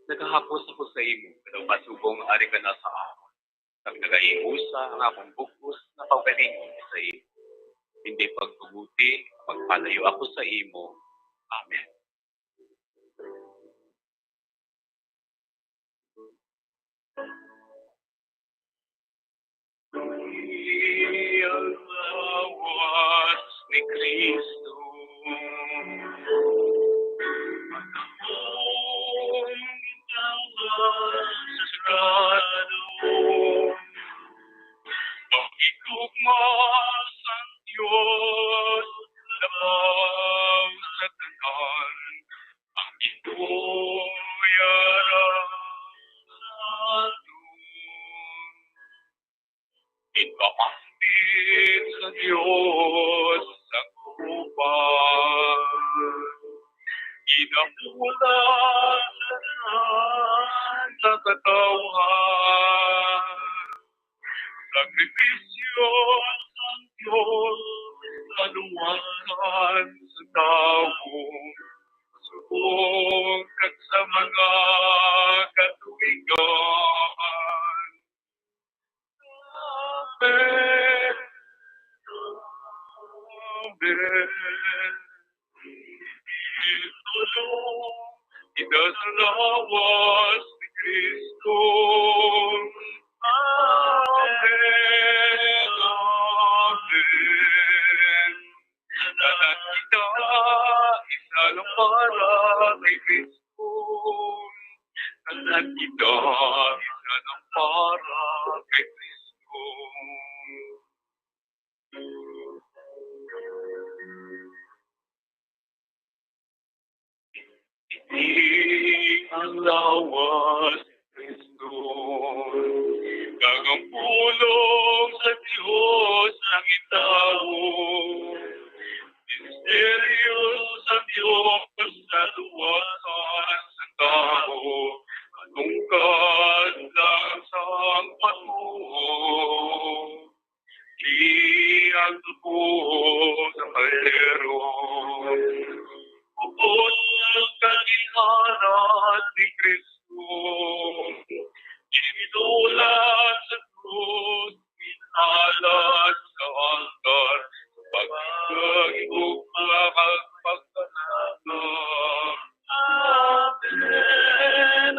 Nagahapos ako sa imo, pero pasubong ari ka na sa akon. Kag nagaiusa ang akong bug-os nga kaugalingon sa imo. Hindi pagtuguti, magpalayo ako sa imo. Amen. Ang lawas ni Cristo. Ang lawas ni Cristo. Ang higugma sang Dios, labaw sa tanan, ang ginuyara sa aton. Ginpamambit sa Dios sa kupan, ginamula sa tanan nga katawhan. Sakrifisyo sang Dios, kaluwasan sa tawo, subong kag sa mga katuigan. Amen. Amen. Ito sa lawas ni Cristo. Amen. Amen. Tanan kita isa lang para kay Cristo. Tanan kita isa lang para kay Cristo. Ini ang lawas ni Cristo, kag ang pulong sa Dios nga gitawo. Misteryo sa Dios, kaluwasan sa tawo, matungkad lang sang patuo. Di ang tuo sa kaldero, upod sa ginhanan ni Cristo, gininulat sa krus, ginhalat sa altar, pagkagigugma kag pagkalaga. Amen. Amen.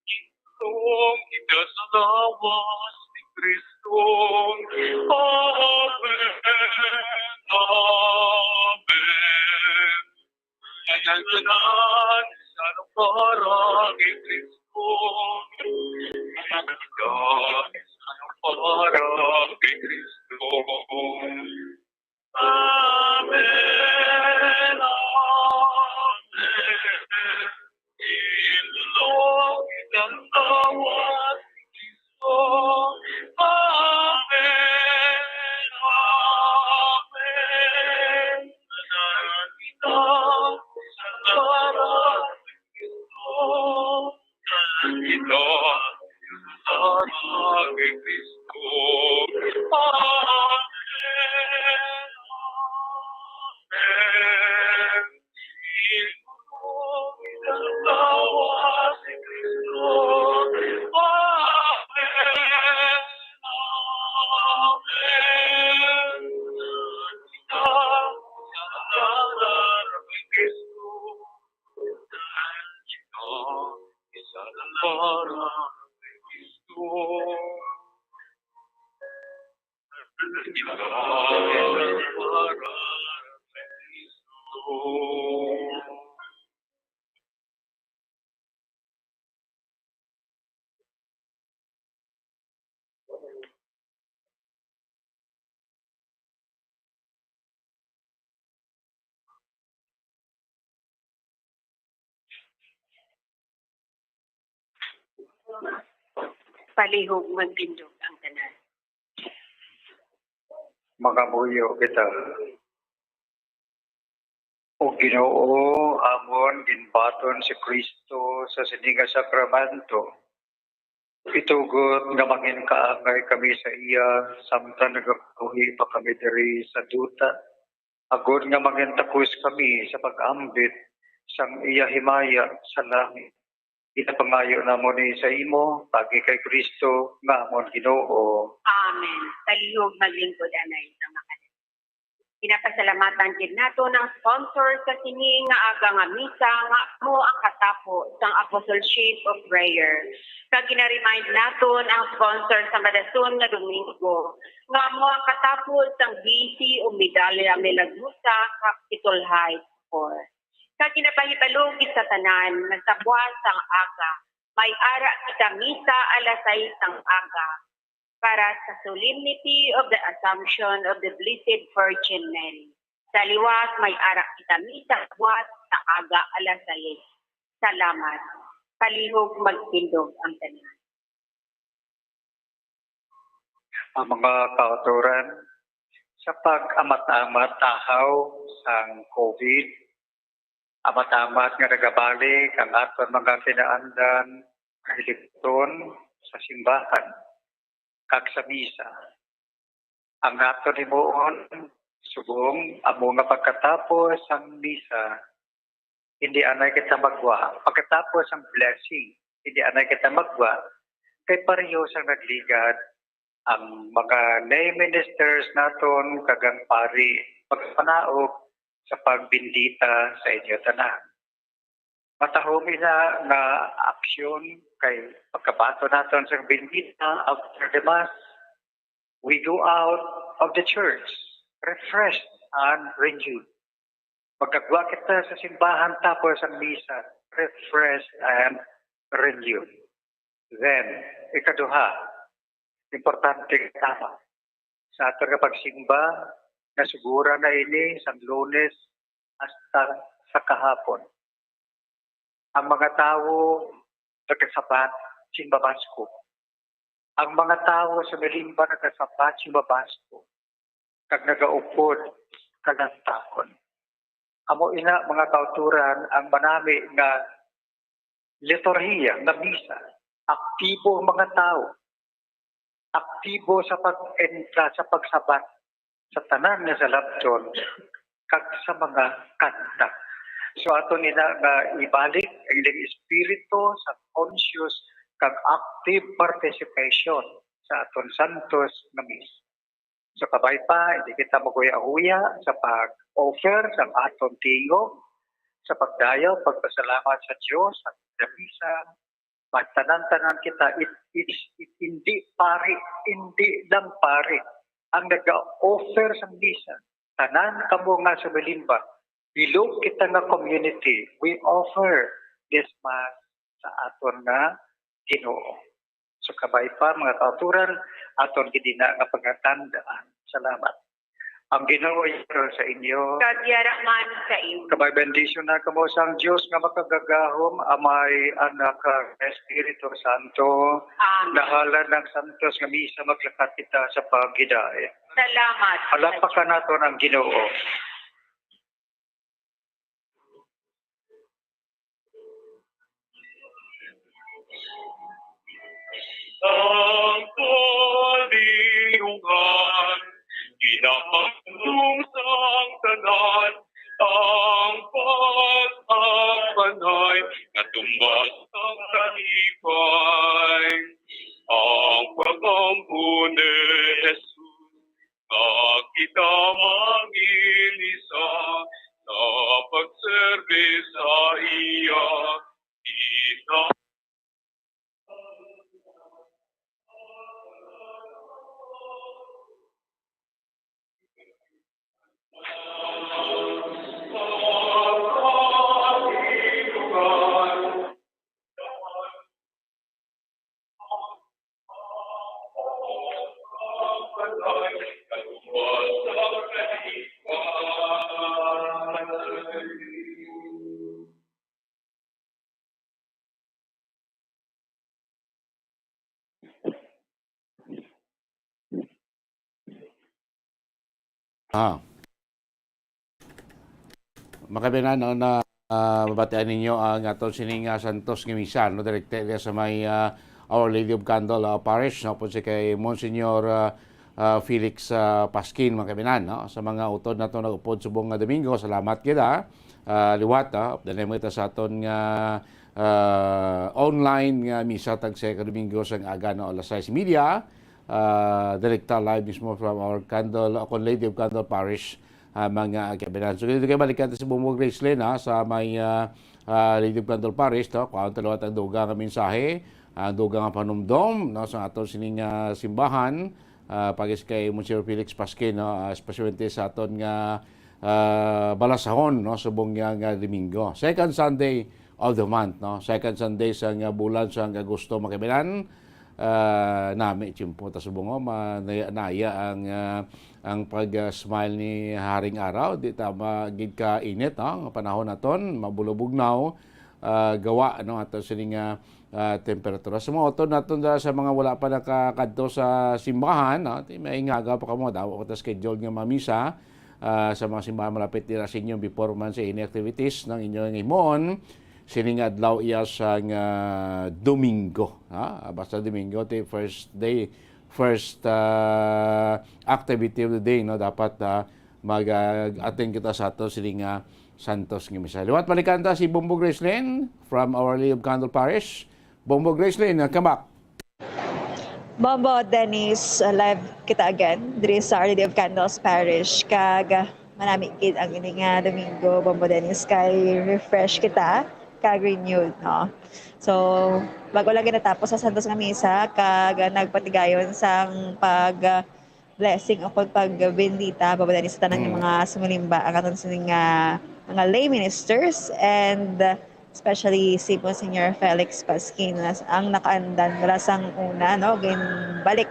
Itlog kita sa lawas ni Cristo. Amen. Amen. Tanan-tanan, isa lang para kay Cristo. Tanan-tanan, isa lang para kay Cristo. Amen. Amen. Itlog kita sa lawas ni Cristo. Amen. Amen. Tanan kita sa lawas ni Cristo. Ito, para kay Cristo. Amen. Amen. Amen. Palihog magtindog ang tanan. Magamuyo kita. O Ginoo, amon ginbaton si Cristo sa sini nga sakramento. Itugot nga mangin kaangay kami sa iya samtang nagabuhi pa kami diri sa duta, agod nga mangin takos kami sa pag-ambit sang iya himaya sa langit. Ginapangayo namon ni sa imo, paagi kay Cristo nga amon Ginoo. Amen. Palihog maglingkod anay sa mga Ginapasalamatan gid naton ang sponsor sa sini nga aga nga misa, nga amo ang katapo sang Apostleship of Prayer. Kag gina-remind naton ang sponsor sa madason nga Domingo, nga amo ang katapo sang B C o Medalla Milagrosa Capitol High School. Kag ginapahibalo gid sa tanan nga sa buwan sang aga, may ara kita misa alas sais sang aga para sa Solemnity of the Assumption of the Blessed Virgin Mary. Sa liwat, may ara kita misa buwan sa aga alas sais. Salamat. Palihog magtindog ang tanan. Ang mga kautoran, sa pag-amat-amat tahaw sang COVID, amat-amat nga nagabalik ang aton mga kinaandan, kahilipton sa simbahan kag sa misa. Ang aton himuon subong amo nga pagkatapos sang misa, hindi anay kita magwa. Pagkatapos ang blessing, hindi anay kita magwa. Kay pareho sang nagligad, ang mga lay ministers naton kag ang pari magpanaog sa pagbendita sa inyo tanan. Matahom ina nga aksyon, kay pagkabaton naton sa bendita after the mass, we go out of the church refreshed and renewed. Magkagwa kita sa simbahan tapos ang misa, refreshed and renewed. Then, ikaduha, importante nga tama sa aton nga pagsimba, nasugura na ini sang Lunes hasta sa kahapon. Ang mga tawo nagasabat sing mabaskog. Ang mga tawo sa Melimba nagasabat sing mabaskog kag nagaupod kalantakon. Amo ina, mga kautoran, ang manami nga liturhiya nga misa, aktibo ang mga tawo, aktibo sa pag-entra, sa pagsabat sa tanan nga salabton kag sa mga kanta. So, aton ina nga ibalik ang ilang espiritu sa conscious kag active participation sa aton santos nga misa. So, kabay pa, hindi kita maguya-huya sa pag-offer sang aton tingog, sa pagdayaw, pagpasalamat sa Dios, sa misa, magtanan-tanan kita, it, it, it, hindi pari, hindi lang pari ang nag-offer sang misa. Tanan kamo nga sumilimba, bilog kita nga community, we offer this mass sa aton nga Ginoo. So, kabay pa, mga kautoran, aton gid ina nga pangatandaan. Salamat. Ang Ginoo yara sa inyo. Kag yara man sa imo. Kabay, bendisyon na kamo sang Dios nga makagagahom, Amay, Anak, kag Espiritu Santo. Amen. Dahalan ng santos nga misa, maglakat kita sa paghidait. Salamat. Palakpakan naton ang Ginoo. Ang kalinungan, ginapagdong sang tanan, ang pag-apanay, natumbas ang kalipay, ang pag-ampo ni Jesus. Nga kita manginisa sa pagserbi sa iya. Kita Ah. Mga kaabyanan, no, na, ah, mabatian ninyo ang aton sining, ah, santos nga misa, no, direkta diya sa may, ah, Our Lady of Candle, ah, Parish, no, po si kay Monsignor, ah, ah, Felix, ah, Pasquin, mga kaabyanan, no, sa mga utod nato nag-upod subong nga Domingo. Salamat gid, ah. Ah, liwat, ah, updan mo kita sa aton nga, ah, online nga misa tag sa ka Domingo sang aga, no, alas sais y media. Ah, direkta live mismo from our Candle, Our Lady of Candle Parish, ah, mga kaabyanan. So, dito kayo balikan ta si Bumbo Gracelyn, ha, sa may, ah, ah, Lady of Candle Parish, to. Kuhaon ta liwat ang dugang nga mensahe, ang dugang nga panumdom, no, sa aton sining, ah, simbahan, ah, pagis kay Monsignor Felix Pasquin, no, ah, especially sa aton nga, ah, balasahon, no, subong niya nga Domingo. Second Sunday of the month, no? Second Sunday sa nga bulan sa nga Agosto, mga kaabyanan. Ah, nami tiyempo ta subong, oh, ma-, naya, naya ang, ah, ang pag, ah, smile ni Haring Araw. Di ta ma-, gid ka init, no? Ang panahon naton, mabulobugnaw, ah, gawa, no? Ato sini nga, ah, temperatura. Sa mga utod naton dira sa mga wala pa nakakadto sa simbahan, no? Ti may ingaga pa kamo, daw ko ta schedule nga mamisa, ah, sa mga simbahan malapit dira sa inyo before man sa ini activities ng inyo nga himuon. Sining adlaw iya sang, ah, Domingo, ha? Basta Domingo, ti first day, first, ah, activity of the day, no? Dapat, ah, mag, ah, attend kita sa ato sining, ah, santos nga misa. Liwat, balikan ta si Bumbo Gracelyn from Our Lady of Candle Parish. Bumbo Gracelyn, welcome back. Bombo Dennis, uh, live kita again diri sa Our Lady of Candles Parish. Kag, uh, manami gid ang ini nga Domingo, Bombo Dennis, kay refresh kita, kag renewed, no? So, bago lang ginatapos sa Santos nga Misa, kag, uh, nagpatigayon sang pag, uh, blessing o pag bendita, Bombo Dennis, sa tanan nga Mm. mga sumulimba, ang aton sining nga mga lay ministers, and, uh, especially si Monsignor Felix Pasquin, nas-, ang nakaandan mula sang una, no, ginbalik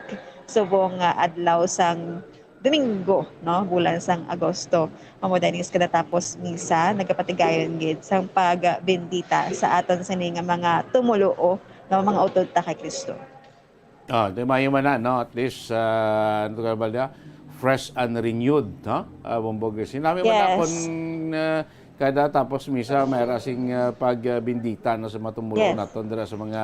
subong nga adlaw sang Domingo, no, bulan sang Agosto. Amo Dennis, kada tapos misa, nagapatigayon gid sang pagbendita sa aton sini nga mga tumuluo, no, mga utod ta kay Kristo. Ah, di maayo man na, no? At least, ah, ano ka ba niya? Fresh and renewed, no? Ah, Bombo Gracelyn. Nami man Yes. akon, ah, kada tapos misa, may rasing, ah, pag, ah, bendita, no, sa mga tumuluo Yes. naton dira sa mga,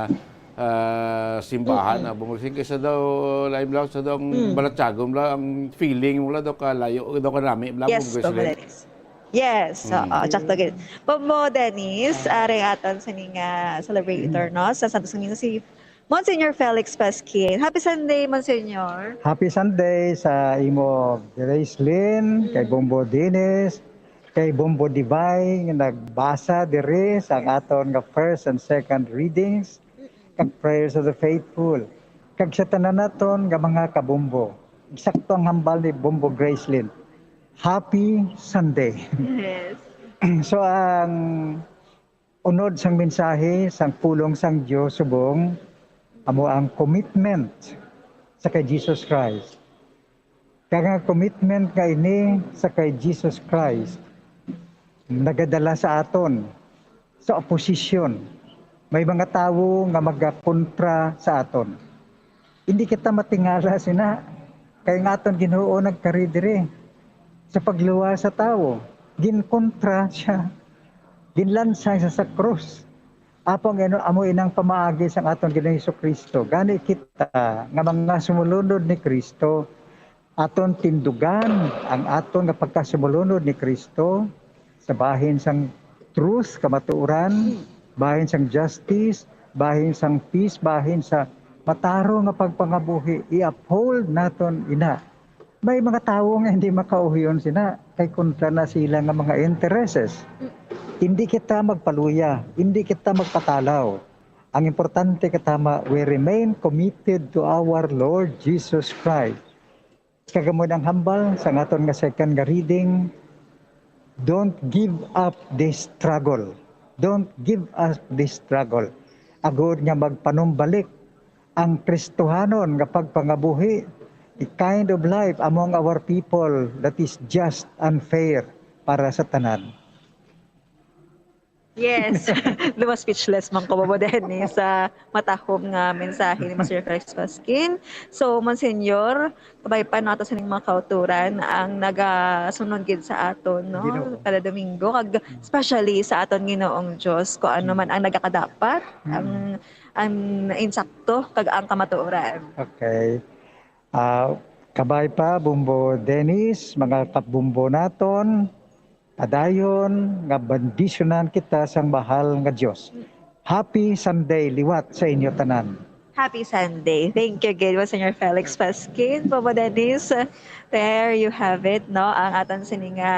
ah, simbahan, Mm-mm. ah, Bombo Gracelyn. Kaysa daw, lain lang sa daw ang Mm. balatyagon lang, ang feeling mo lang daw kalayo, daw kanami lang, Yes, Bombo Gracelyn. Bombo Dennis. Yes, Mm. oo, tsakto gid. Bombo Dennis, ari aton sini nga celebrator, Mm. no? Sa Santos Camino, si Monsignor Felix Pasquin. Happy Sunday, Monsignor. Happy Sunday sa imo, Gracelyn, kay Mm. Bombo Dennis, kay Bombo Divine, nga nagbasa diri sa aton nga first and second readings, kag prayers of the faithful, kag sa tanan naton nga mga kabombo. Eksakto ang hambal ni Bombo Gracelyn. Happy Sunday. Yes. So, ang unod sang mensahe sang pulong sang Dios subong amo ang commitment sa kay Jesus Christ. Kag ang commitment nga ini sa kay Jesus Christ nagadala sa aton sa oposisyon. May mga tawo nga magakontra sa aton. Hindi kita matingala sina, kay ang aton Ginoo nagkari diri sa pagluwas sa tawo. Ginkontra siya. Ginlansay sa, sa krus. Apang ino amo inang pamaagi sang aton Ginoong Jesu-Cristo. Gani kita nga mga sumulunod ni Cristo, aton tindugan ang aton nga pagkasumulunod ni Cristo sa bahin sang truth, kamatuoran, bahin sang justice, bahin sang peace, bahin sa matarong nga pagpangabuhi. I-uphold naton ina. May mga tawo nga hindi makauhion sina kay kontra na sila nga mga intereses. Hindi kita magpaluya, hindi kita magpatalaw. Ang importante katama, we remain committed to our Lord Jesus Christ. Kag amo ang hambal sa aton nga second nga reading, don't give up this struggle. Don't give up this struggle. Agod nga magpanumbalik ang Kristohanon nga pagpangabuhi, a kind of life among our people that is just and fair para sa tanan. Yes. Luma speechless man ko, Bobo Dennis, sa matahom nga mensahe ni Monsignor Felix Pasquin. So, Monsignor, kabay pa, no, ato sining mga kauturan ang nagasunod gid sa aton, no, Ginoo. Kada Domingo, kag especially sa aton Ginoong Diyos, kung ano Mm. man ang nagakadapat, Mm. ang, ang insakto, kag ang kamatuoran. Okay. Ah, kabay pa, Bumbo Dennis, mga kabumbo naton, padayon nga bendisyonan kita sang mahal nga Dios. Happy Sunday liwat sa inyo tanan. Happy Sunday. Thank you again, Monsignor Felix Pasquin. Bobo Dennis, there you have it, no? Ang aton sini nga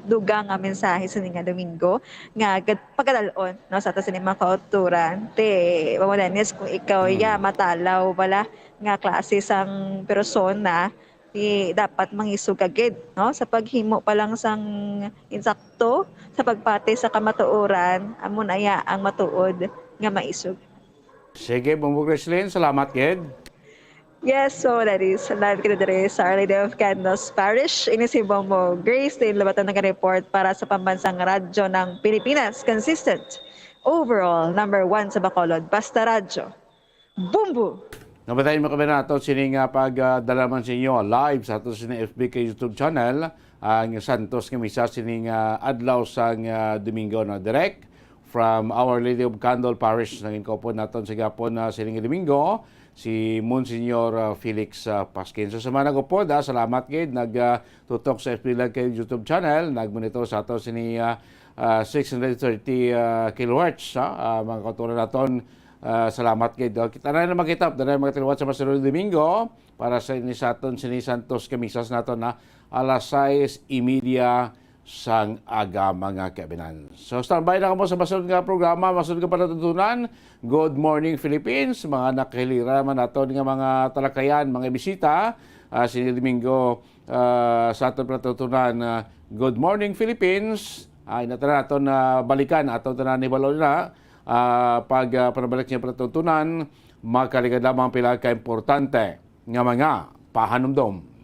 dugang nga mensahe sini nga Domingo nga gad-, pagadal-on, no, sa aton sini mga kauturan. Te, Bobo Dennis, kung ikaw, Hmm. ya, matalaw bala nga klase sang persona, di dapat mangisog ka gid, no? Sa paghimo pa lang sang insakto, sa pagpati sa kamatuoran, amo na ya ang matuod nga maisog. Sige, Bumbo Chrislyn, salamat gid. Yes, so that is live kita diri sa Our Lady of Candles Parish. Ini si Bumbo Grace Lynn Lobaton nag-report para sa Pambansang Radyo ng Pilipinas. Consistent. Overall, number one sa Bacolod. Basta Radyo. Bumbo! Nabatayin mo kami nato sini nga pagdala man sa inyo live sa ato sini F B K YouTube channel, ang Santos nga Misa sini nga adlaw sang, ah, Domingo na direct from Our Lady of Candle Parish. Nangin ko po naton sa gapon na sining Domingo, si Monsignor, ah, Felix, ah, Pasquin. So, sa mga nagupod, ah, salamat gid. Nag, ah, tutok sa F B Live kay YouTube channel, nagmonitor sa ato sini, ah, ah, six hundred thirty, ah, kilohertz, ah, ah, mga kauturan naton, ah, salamat gid. Oh, kita na naman kita, na mga tiliwat sa masunod Domingo para sa ini sa aton sini Santos Kamisas naton na alas sais y media sang aga, mga kaibinan. So, standby na kamo sa masunod nga programa, masunod nga palatuntunan. Good Morning Philippines, mga nakahilira man naton nga mga talakayan, mga bisita, ah, sini Domingo, ah, sa aton palatuntunan, ah, Good Morning Philippines. Ay, na tanan aton na balikan, aton tanan ni Balon na, ah, pag, ah, panabalik niya palatuntunan, makaligad lamang pila ka importante nga mga pahanumdom.